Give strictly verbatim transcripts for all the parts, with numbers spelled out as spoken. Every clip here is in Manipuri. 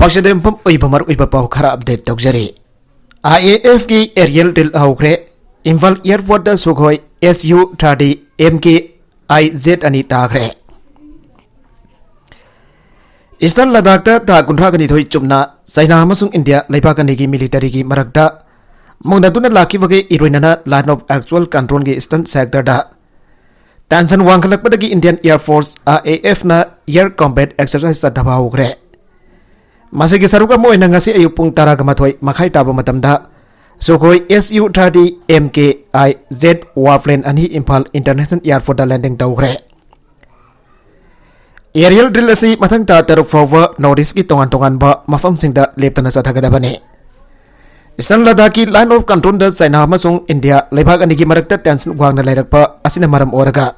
ꯄꯥꯎꯆꯦꯗ ꯌꯨꯝꯐꯝ ꯑꯣꯏꯕ ꯃꯔꯨꯑꯣꯏꯕ ꯄꯥꯎ ꯈꯔ ꯑꯞꯗꯦꯠ ꯇꯧꯖꯔꯤ꯫ ꯑꯥꯏ ꯑꯦ ꯑꯦꯐꯀꯤ ꯑꯦꯔꯤꯌꯦꯜ ꯗ꯭ꯔꯤꯜ ꯍꯧꯈ꯭ꯔꯦ꯫ ꯏꯝꯐꯥꯜ ꯑꯦꯌꯔꯄꯣꯔꯠꯇ ꯁꯨꯈꯣꯏ ꯑꯦꯁ ꯌꯨ ꯊꯥꯔꯇꯤ ꯑꯦꯝ ꯀꯦ ꯑꯥꯏ ꯖꯦꯠ ꯑꯅꯤ ꯇꯥꯈ꯭ꯔꯦ꯫ ꯏꯁꯇꯔꯟ ꯂꯗꯥꯛꯇ ꯊꯥ ꯀꯨꯟꯊ꯭ꯔꯥꯒ ꯅꯤꯊꯣꯏ ꯆꯨꯞꯅ ꯆꯩꯅꯥ ꯑꯃꯁꯨꯡ ꯏꯟꯗꯤꯌꯥ ꯂꯩꯕꯥꯛ ꯑꯅꯤꯒꯤ ꯃꯤꯂꯤꯇꯔꯤꯒꯤ ꯃꯔꯛꯇ ꯃꯨꯟꯅꯗꯨꯅ ꯂꯥꯛꯈꯤꯕꯒꯤ ꯏꯔꯣꯏꯅꯅ ꯂꯥꯏꯟ ꯑꯣꯐ ꯑꯦꯛꯆꯨꯑꯦꯜ ꯀꯟꯇ꯭ꯔꯣꯜꯒꯤ ꯏꯁꯇꯔꯟ ꯁꯦꯛꯇꯔꯗ ꯇꯦꯟꯁꯟ ꯋꯥꯡꯈꯠꯂꯛꯄꯗꯒꯤ Indian air force, I A ꯑꯦꯐꯅ, ꯑꯦꯌꯔ ꯀꯣꯝꯕꯦꯠ ꯑꯦꯛꯁꯔꯁꯥꯏꯖ ꯆꯠꯊꯕ ꯍꯧꯈ꯭ꯔꯦ꯫ ꯃꯁꯤꯒꯤ ꯁꯔꯨꯛ ꯑꯃ ꯑꯣꯏꯅ ꯉꯁꯤ ꯑꯌꯨꯛ ꯄꯨꯡ ꯇꯔꯥꯒ ꯃꯥꯊꯣꯏ ꯃꯈꯥꯏ ꯇꯥꯕ ꯃꯇꯝꯗ ꯁꯨꯈꯣꯏ ꯑꯦꯁ ꯌꯨ ꯊꯥꯔꯇꯤ ꯑꯦꯝ ꯀꯦ ꯑꯥꯏ ꯖꯦꯠ ꯋꯥꯔꯐ꯭ꯔꯦꯟ ꯑꯅꯤ ꯏꯝꯐꯥꯜ ꯏꯟꯇꯔꯅꯦꯁꯅꯦꯜ ꯑꯦꯌꯔꯄꯣꯔꯠꯇ ꯂꯦꯟꯗꯤꯡ ꯇꯧꯈ꯭ꯔꯦ꯫ ꯑꯦꯔꯤꯌꯦꯜ ꯗ꯭ꯔꯤꯜ ꯑꯁꯤ ꯃꯊꯪ ꯊꯥ ꯇꯔꯨꯛ ꯐꯥꯎꯕ ꯅꯣꯔꯠ ꯏꯁꯀꯤ ꯇꯣꯉꯥꯟ ꯇꯣꯉꯥꯟꯕ ꯃꯐꯝꯁꯤꯡꯗ ꯂꯦꯞꯇꯅ ꯆꯠꯊꯒꯗꯕꯅꯤ꯫ ꯏꯁꯇꯔꯟ ꯂꯗꯥꯛꯀꯤ ꯂꯥꯏꯟ ꯑꯣꯐ ꯀꯟꯇ꯭ꯔꯣꯜꯗ ꯆꯥꯏꯅꯥ ꯑꯃꯁꯨꯡ ꯏꯟꯗꯤꯌꯥ ꯂꯩꯕꯥꯛ ꯑꯅꯤꯒꯤ ꯃꯔꯛꯇ ꯇꯦꯟꯁꯟ ꯋꯥꯡꯅ ꯂꯩꯔꯛꯄ ꯑꯁꯤꯅ ꯃꯔꯝ ꯑꯣꯏꯔꯒ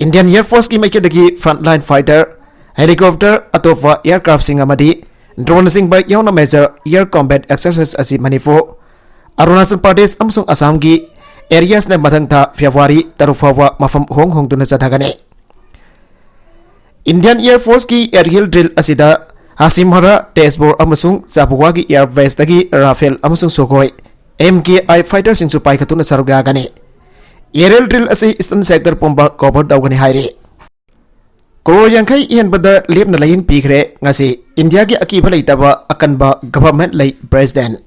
ꯏꯟꯗꯤꯌꯟ ꯑꯦꯌꯔ ꯐꯣꯔꯁꯀꯤ ꯃꯥꯏꯀꯩꯗꯒꯤ ꯐ꯭ꯔꯟꯠ ꯂꯥꯏꯟ ꯐꯥꯏꯇꯔ, ꯍꯦꯂꯤꯀꯣꯞꯇꯔ, ꯑꯇꯣꯞꯄ ꯑꯦꯌꯔꯀ꯭ꯔꯥꯐꯁꯤꯡ ꯑꯃꯗꯤ ꯗ꯭ꯔꯣꯟꯅꯆꯤꯡꯕ ꯌꯥꯎꯅ ꯃꯦꯖꯔ ꯑꯦꯌꯔ ꯀꯣꯝꯕꯦꯠ ꯑꯦꯛꯁꯔꯁꯥꯏꯖ ꯑꯁꯤ ꯃꯅꯤꯄꯨꯔ, ꯑꯔꯨꯅꯥꯆꯜ ꯄ꯭ꯔꯗꯦꯁ ꯑꯃꯁꯨꯡ ꯑꯁꯥꯝꯒꯤ ꯑꯦꯔꯤꯌꯥꯁꯅ ꯃꯊꯪ ꯊꯥ ꯐꯦꯕ꯭ꯔꯨꯋꯥꯔꯤ ꯇꯔꯨꯛ ꯐꯥꯎꯕ ꯃꯐꯝ ꯍꯣꯡ ꯍꯣꯡꯗꯨꯅ ꯆꯠꯊꯒꯅꯤ꯫ ꯏꯟꯗꯤꯌꯟ ꯑꯦꯌꯔ ꯐꯣꯔꯁꯀꯤ ꯑꯦꯔꯤꯌꯦꯜ ꯗ꯭ꯔꯤꯜ ꯑꯁꯤꯗ ꯍꯥꯁꯤꯃꯍꯔꯥ, ꯇꯦꯖꯄꯨꯔ ꯑꯃꯁꯨꯡ ꯆꯥꯕꯨꯋꯥꯒꯤ ꯑꯦꯌꯔ ꯕꯦꯁꯇꯒꯤ ꯔꯥꯐꯦꯜ ꯑꯃꯁꯨꯡ ꯁꯨꯈꯣꯏ ꯑꯦꯝ ꯀꯦ ꯑꯥꯏ ꯐꯥꯏꯇꯔꯁꯤꯡꯁꯨ ꯄꯥꯏꯈꯠꯇꯨꯅ ꯁꯔꯨꯛ ꯌꯥꯒꯅꯤ꯫ ꯑꯦꯔꯤꯌꯦꯜ ꯗ꯭ꯔꯤꯜ ꯑꯁꯤ ꯏꯁꯇꯔꯟ ꯁꯦꯛꯇꯔ ꯄꯨꯝꯕ ꯀꯣꯚꯔ ꯇꯧꯒꯅꯤ ꯍꯥꯏꯔꯤ꯫ ꯀ꯭ꯔꯣꯔ ꯌꯥꯡꯈꯩ ꯍꯦꯟꯕꯗ ꯂꯦꯞꯅ ꯂꯥꯏꯌꯦꯡ ꯄꯤꯈ꯭ꯔꯦ꯫ ꯉꯁꯤ ꯏꯟꯗꯤꯌꯥꯒꯤ ꯑꯀꯤꯕ ꯂꯩꯇꯕ ꯑꯀꯟꯕ ꯒꯚꯔꯟꯃꯦꯟꯠ ꯂꯩ ꯄ꯭ꯔꯦꯁꯤꯗꯦꯟꯠ꯫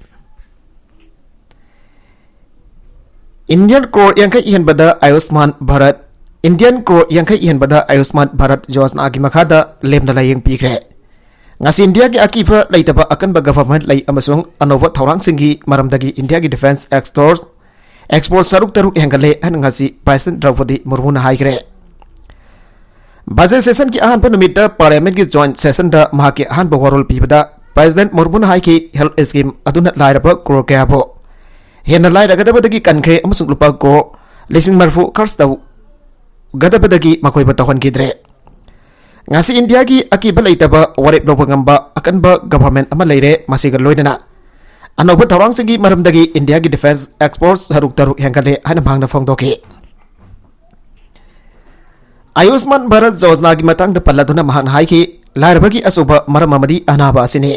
ꯏꯟꯗꯤꯌꯟ ꯀ꯭ꯔꯣꯔ ꯌꯥꯡꯈꯩ ꯍꯦꯟꯕꯗ ꯑꯌꯨꯁꯃꯥꯟ ꯚꯥꯔꯠ, ꯏꯟꯗꯤꯌꯟ ꯀ꯭ꯔꯣꯔ ꯌꯥꯡꯈꯩ ꯍꯦꯟꯕꯗ ꯑꯌꯨꯁꯃꯥꯟ ꯚꯥꯔꯠ ꯌꯣꯖꯅꯥꯒꯤ ꯃꯈꯥꯗ ꯂꯦꯝꯅ ꯂꯥꯏꯌꯦꯡ ꯄꯤꯈ꯭ꯔꯦ꯫ ꯉꯁꯤ ꯏꯟꯗꯤꯌꯥꯒꯤ ꯑꯀꯤꯕ ꯂꯩꯇꯕ ꯑꯀꯟꯕ ꯒꯚꯔꯟꯃꯦꯟꯠ ꯂꯩ ꯑꯃꯁꯨꯡ ꯑꯅꯧꯕ ꯊꯧꯔꯥꯡꯁꯤꯡꯒꯤ ꯃꯔꯝꯗꯒꯤ ꯏꯟꯗꯤꯌꯥꯒꯤ ꯗꯤꯐꯦꯟꯁ ꯑꯦꯛꯁꯄꯣꯔꯠ, ꯑꯦꯛꯁꯄꯣꯔꯠ ꯁꯔꯨꯛ ꯇꯔꯨꯛ ꯍꯦꯟꯒꯠꯂꯦ ꯍꯥꯏꯅ ꯉꯁꯤ ꯄ꯭ꯔꯦꯁꯤꯗꯦꯟꯠ ꯗ꯭ꯔꯧꯄꯗꯤ ꯃꯨꯔꯃꯨꯅ ꯍꯥꯏꯈ꯭ꯔꯦ꯫ ꯕꯖꯦꯠ ꯁꯦꯁꯟꯒꯤ ꯑꯍꯥꯟꯕ ꯅꯨꯃꯤꯠꯇ ꯄꯥꯔꯂꯤꯌꯥꯃꯦꯟꯠꯀꯤ ꯖꯣꯏꯟꯠ ꯁꯦꯁꯟꯗ ꯃꯍꯥꯛꯀꯤ ꯑꯍꯥꯟꯕ ꯋꯥꯔꯣꯜ ꯄꯤꯕꯗ ꯄ꯭ꯔꯦꯁꯤꯗꯦꯟꯠ ꯃꯨꯔꯃꯨꯅ ꯍꯥꯏꯈꯤ, ꯍꯦꯜꯊ ꯁ꯭ꯀꯤꯝ ꯑꯗꯨꯅ ꯂꯥꯏꯔꯕ ꯀ꯭ꯔꯣꯔ ꯀꯌꯥꯕꯨ ꯍꯦꯟꯅ ꯂꯥꯏꯔꯒꯗꯕꯗꯒꯤ ꯀꯟꯈ꯭ꯔꯦ ꯑꯃꯁꯨꯡ ꯂꯨꯄꯥ ꯀ꯭ꯔꯣꯔ ꯂꯤꯁꯤꯡ ꯃꯔꯤꯐꯨ ꯈꯔꯆ ꯇꯧꯒꯗꯕꯗꯒꯤ ꯃꯈꯣꯏꯕꯨ ꯇꯧꯍꯟꯈꯤꯗ꯭ꯔꯦ꯫ ꯉꯁꯤ ꯏꯟꯗꯤꯌꯥꯒꯤ ꯑꯀꯤꯕ ꯂꯩꯇꯕ ꯋꯥꯔꯦꯞ ꯂꯧꯕ ꯉꯝꯕ ꯑꯀꯟꯕ ꯒꯚꯔꯟꯃꯦꯟꯠ ꯑꯃ ꯂꯩꯔꯦ꯫ ꯃꯁꯤꯒ ꯂꯣꯏꯅꯅ ꯑꯅꯧꯕ ꯊꯧꯔꯥꯡꯁꯤꯡꯒꯤ ꯃꯔꯝꯗꯒꯤ ꯏꯟꯗꯤꯌꯥꯒꯤ ꯗꯤꯐꯦꯟꯁ ꯑꯦꯛꯁꯄꯣꯔꯠ ꯁꯔꯨꯛ ꯇꯔꯨꯛ ꯍꯦꯟꯒꯠꯂꯦ ꯍꯥꯏꯅ ꯃꯍꯥꯛꯅ ꯐꯣꯡꯗꯣꯛꯈꯤ꯫ ꯑꯌꯨꯁꯃꯥꯟ ꯚꯥꯔꯠ ꯌꯣꯖꯅꯥꯒꯤ ꯃꯇꯥꯡꯗ ꯄꯜꯂꯗꯨꯅ ꯃꯍꯥꯛꯅ ꯍꯥꯏꯈꯤ, ꯂꯥꯏꯔꯕꯒꯤ ꯑꯆꯧꯕ ꯃꯔꯝ ꯑꯃꯗꯤ ꯑꯅꯥꯕ ꯑꯁꯤꯅꯤ꯫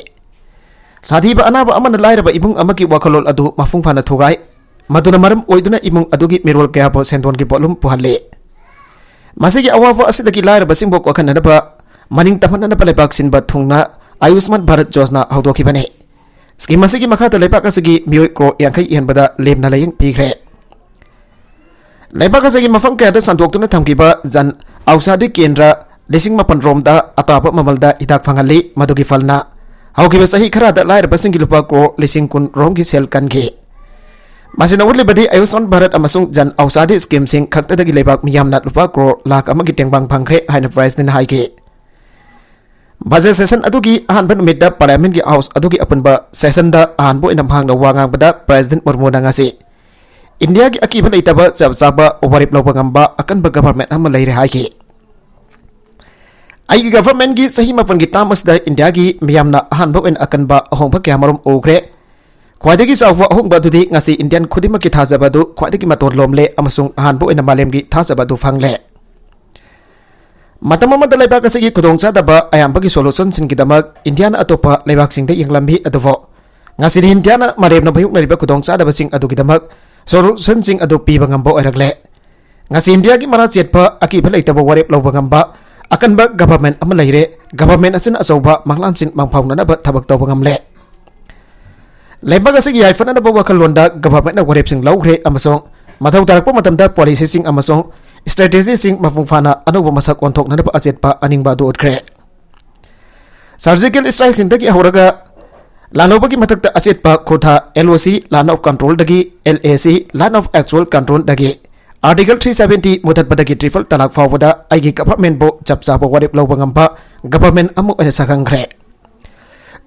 ꯁꯥꯊꯤꯕ ꯑꯅꯥꯕ ꯑꯃꯅ ꯂꯥꯏꯔꯕ ꯏꯃꯨꯡ ꯑꯃꯒꯤ ꯋꯥꯈꯜꯂꯣꯟ ꯑꯗꯨ ꯃꯄꯨꯡ ꯐꯥꯅ ꯊꯨꯒꯥꯏ꯫ ꯃꯗꯨꯅ ꯃꯔꯝ ꯑꯣꯏꯗꯨꯅ ꯏꯃꯨꯡ ꯑꯗꯨꯒꯤ ꯃꯤꯔꯣꯜ ꯀꯌꯥꯕꯨ ꯁꯦꯟꯗꯣꯟꯒꯤ ꯄꯣꯠꯂꯨꯝ ꯄꯨꯍꯜꯂꯤ꯫ ꯃꯁꯤꯒꯤ ꯑꯋꯥꯕ ꯑꯁꯤꯗꯒꯤ ꯂꯥꯏꯔꯕꯁꯤꯡꯕꯨ ꯀꯣꯛꯍꯟꯅꯅꯕ ꯃꯅꯤꯡ ꯇꯝꯍꯟꯅꯅꯕ ꯂꯩꯕꯥꯛ ꯁꯤꯟꯕ ꯊꯨꯡꯅ ꯑꯌꯨꯁꯃꯥꯟ ꯚꯥꯔꯠ ꯌꯣꯖꯅꯥ ꯍꯧꯗꯣꯛꯈꯤꯕꯅꯤ꯫ ꯁ꯭ꯀꯤꯝ ꯑꯁꯤꯒꯤ ꯃꯈꯥꯗ ꯂꯩꯕꯥꯛ ꯑꯁꯤꯒꯤ ꯃꯤꯑꯣꯏ ꯀ꯭ꯔꯣꯔ ꯌꯥꯡꯈꯩ ꯍꯦꯟꯕꯗ ꯂꯦꯝꯅ ꯂꯥꯌꯦꯡ ꯄꯤꯈ꯭ꯔꯦ꯫ ꯂꯩꯕꯥꯛ ꯑꯁꯤꯒꯤ ꯃꯐꯝ ꯀꯌꯥꯗ ꯁꯟꯗꯣꯛꯇꯨꯅ ꯊꯝꯈꯤꯕ ꯖꯟ ꯑꯧꯁꯥꯗꯤ ꯀꯦꯟꯗ꯭ꯔ ꯂꯤꯁꯤꯡ ꯃꯥꯄꯟ ꯔꯣꯝꯗ ꯑꯇꯥꯕ ꯃꯃꯜꯗ ꯍꯤꯗꯥꯛ ꯐꯪꯍꯜꯂꯤ꯫ ꯃꯗꯨꯒꯤ ꯐꯜꯅ ꯍꯧꯈꯤꯕ ꯆꯍꯤ ꯈꯔꯗ ꯂꯥꯏꯔꯕꯁꯤꯡꯒꯤ ꯂꯨꯄꯥ ꯀ꯭ꯔꯣꯔ ꯂꯤꯁꯤꯡ ꯀꯨꯟ ꯔꯣꯝꯒꯤ ꯁꯦꯜ ꯀꯟꯈꯤ꯫ ꯃꯁꯤꯅ ꯎꯠꯂꯤꯕꯗꯤ ꯑꯌꯨꯁꯃꯥꯟ ꯚꯥꯔꯠ ꯑꯃꯁꯨꯡ ꯖꯟ ꯑꯧꯁꯥꯗꯤ ꯁ꯭ꯀꯤꯝꯁꯤꯡ ꯈꯛꯇꯗꯒꯤ ꯂꯩꯕꯥꯛ ꯃꯤꯌꯥꯝꯅ ꯂꯨꯄꯥ ꯀ꯭ꯔꯣꯔ ꯂꯥꯈ ꯑꯃꯒꯤ ꯇꯦꯡꯕꯥꯡ ꯐꯪꯈ꯭ꯔꯦ ꯍꯥꯏꯅ ꯄ꯭ꯔꯥꯏꯁꯅꯤꯅ ꯍꯥꯏꯈꯤ꯫ ꯕꯖꯦꯠ ꯁꯦꯁꯟ ꯑꯗꯨꯒꯤ ꯑꯍꯥꯟꯕ ꯅꯨꯃꯤꯠꯇ ꯄꯥꯔꯂꯤꯌꯥꯃꯦꯟꯠꯀꯤ ꯍꯥꯎꯁ ꯑꯗꯨꯒꯤ ꯑꯄꯨꯟꯕ ꯁꯦꯁꯟꯗ ꯑꯍꯥꯟꯕ ꯑꯣꯏꯅ ꯃꯍꯥꯛꯅ ꯋꯥ ꯉꯥꯡꯕꯗ ꯄ꯭ꯔꯦꯁꯤꯗꯦꯟꯠ ꯃꯨꯔꯃꯨꯅ ꯉꯁꯤ ꯏꯟꯗꯤꯌꯥꯒꯤ ꯑꯀꯤꯕ ꯂꯩꯇꯕ ꯆꯞ ꯆꯥꯕ ꯋꯥꯔꯦꯞ ꯂꯧꯕ ꯉꯝꯕ ꯑꯀꯟꯕ ꯒꯚꯔꯟꯃꯦꯟꯠ ꯑꯃ ꯂꯩꯔꯦ ꯍꯥꯏꯈꯤ꯫ "ꯑꯩꯒꯤ ꯒꯚꯔꯟꯃꯦꯟꯠꯀꯤ ꯆꯍꯤ ꯃꯥꯄꯟꯒꯤ ꯇꯥꯔꯝ ꯑꯁꯤꯗ ꯏꯟꯗꯤꯌꯥꯒꯤ ꯃꯤꯌꯥꯝꯅ ꯑꯍꯥꯟꯕ ꯑꯣꯏꯅ ꯑꯀꯟꯕ ꯑꯍꯣꯡꯕ ꯀꯌꯥꯃꯔꯨꯝ ꯎꯈ꯭ꯔꯦ꯫ ꯈ꯭ꯋꯥꯏꯗꯒꯤ ꯆꯥꯎꯕ ꯑꯍꯣꯡꯕ ꯑꯗꯨꯗꯤ ꯉꯁꯤ ꯏꯟꯗꯤꯌꯟ ꯈꯨꯗꯤꯡꯃꯛꯀꯤ ꯊꯥꯖꯕ ꯑꯗꯨ ꯈ꯭ꯋꯥꯏꯗꯒꯤ ꯃꯇꯣꯟ ꯂꯣꯝꯂꯦ ꯑꯃꯁꯨꯡ ꯑꯍꯥꯟꯕ ꯑꯣꯏꯅ ꯃꯥꯂꯦꯝꯒꯤ ꯊꯥꯖꯕ ꯑꯗꯨ ꯐꯪꯂꯦ"꯫ ꯃꯇꯝ ꯑꯃꯗ ꯂꯩꯕꯥꯛ ꯑꯁꯤꯒꯤ ꯈꯨꯗꯣꯡꯆꯥꯗꯕ ꯑꯌꯥꯝꯕꯒꯤ ꯁꯣꯂꯨꯁꯟꯁꯤꯡꯒꯤꯗꯃꯛ ꯏꯟꯗꯤꯌꯥꯅ ꯑꯇꯣꯞꯄ ꯂꯩꯕꯥꯛꯁꯤꯡꯗ ꯌꯦꯡꯂꯝꯃꯤ, ꯑꯗꯨꯕꯨ ꯉꯁꯤꯗꯤ ꯏꯟꯗꯤꯌꯥꯅ ꯃꯥꯂꯦꯝꯅ ꯃꯥꯌꯣꯛꯅꯔꯤꯕ ꯈꯨꯗꯣꯡꯆꯥꯗꯕꯁꯤꯡ ꯑꯗꯨꯒꯤꯗꯃꯛ ꯁꯣꯂꯨꯁꯟꯁꯤꯡ ꯑꯗꯨ ꯄꯤꯕ ꯉꯝꯕ ꯑꯣꯏꯔꯛꯂꯦ꯫ ꯉꯁꯤ ꯏꯟꯗꯤꯌꯥꯒꯤ ꯃꯔꯥ ꯆꯦꯠꯄ, ꯑꯀꯤꯕ ꯂꯩꯇꯕ ꯋꯥꯔꯦꯞ ꯂꯧꯕ ꯉꯝꯕ ꯑꯀꯟꯕ ꯒꯚꯔꯟꯃꯦꯟꯠ ꯑꯃ ꯂꯩꯔꯦ꯫ ꯒꯚꯔꯟꯃꯦꯟꯠ ꯑꯁꯤꯅ ꯑꯆꯧꯕ ꯃꯪꯂꯥꯟꯁꯤꯡ ꯃꯪꯐꯥꯎꯅꯅꯕ ꯊꯕꯛ ꯇꯧꯕ ꯉꯝꯂꯦ꯫ ꯂꯩꯕꯥꯛ ꯑꯁꯤꯒꯤ ꯌꯥꯏꯐꯅꯅꯕ ꯋꯥꯈꯜꯂꯣꯟꯗ ꯒꯚꯔꯟꯃꯦꯟꯠꯅ ꯋꯥꯔꯦꯞꯁꯤꯡ ꯂꯧꯈ꯭ꯔꯦ ꯑꯃꯁꯨꯡ ꯃꯊꯧ ꯇꯥꯔꯛꯄ ꯃꯇꯝꯗ ꯄꯣꯂꯤꯁꯤꯁꯤꯡ ꯑꯃꯁꯨꯡ ꯁ꯭ꯇ꯭ꯔꯦꯇꯦꯖꯤꯁꯤꯡ ꯃꯄꯨꯡ ꯐꯥꯅ ꯑꯅꯧꯕ ꯃꯁꯛ ꯑꯣꯟꯊꯣꯛꯅꯅꯕ ꯑꯆꯦꯠꯄ ꯑꯅꯤꯡꯕ ꯑꯗꯨ ꯎꯠꯈ꯭ꯔꯦ꯫ ꯁꯔꯖꯤꯀꯦꯜ ꯁ꯭ꯇ꯭ꯔꯥꯏꯛꯁꯤꯡꯗꯒꯤ ꯍꯧꯔꯒ ꯂꯥꯜꯍꯧꯕꯒꯤ ꯃꯊꯛꯇ ꯑꯆꯦꯠꯄ ꯈꯨꯠꯊꯥ, ꯑꯦꯜ ꯑꯣ ꯁꯤ, line of controlꯗꯒꯤ, L A C, line of actual controlꯗꯒꯤ, Article three seventy ꯃꯨꯊꯠꯄꯗꯒꯤ ꯇ꯭ꯔꯤꯄꯜ ꯇꯂꯥꯛ ꯐꯥꯎꯕꯗ ꯑꯩꯒꯤ ꯒꯚꯔꯟꯃꯦꯟꯠꯕꯨ ꯆꯞ ꯆꯥꯕ ꯋꯥꯔꯦꯞ ꯂꯧꯕ ꯉꯝꯕ ꯒꯚꯔꯟꯃꯦꯟꯠ ꯑꯃ ꯑꯣꯏꯅ ꯁꯛꯈꯪꯈ꯭ꯔꯦ꯫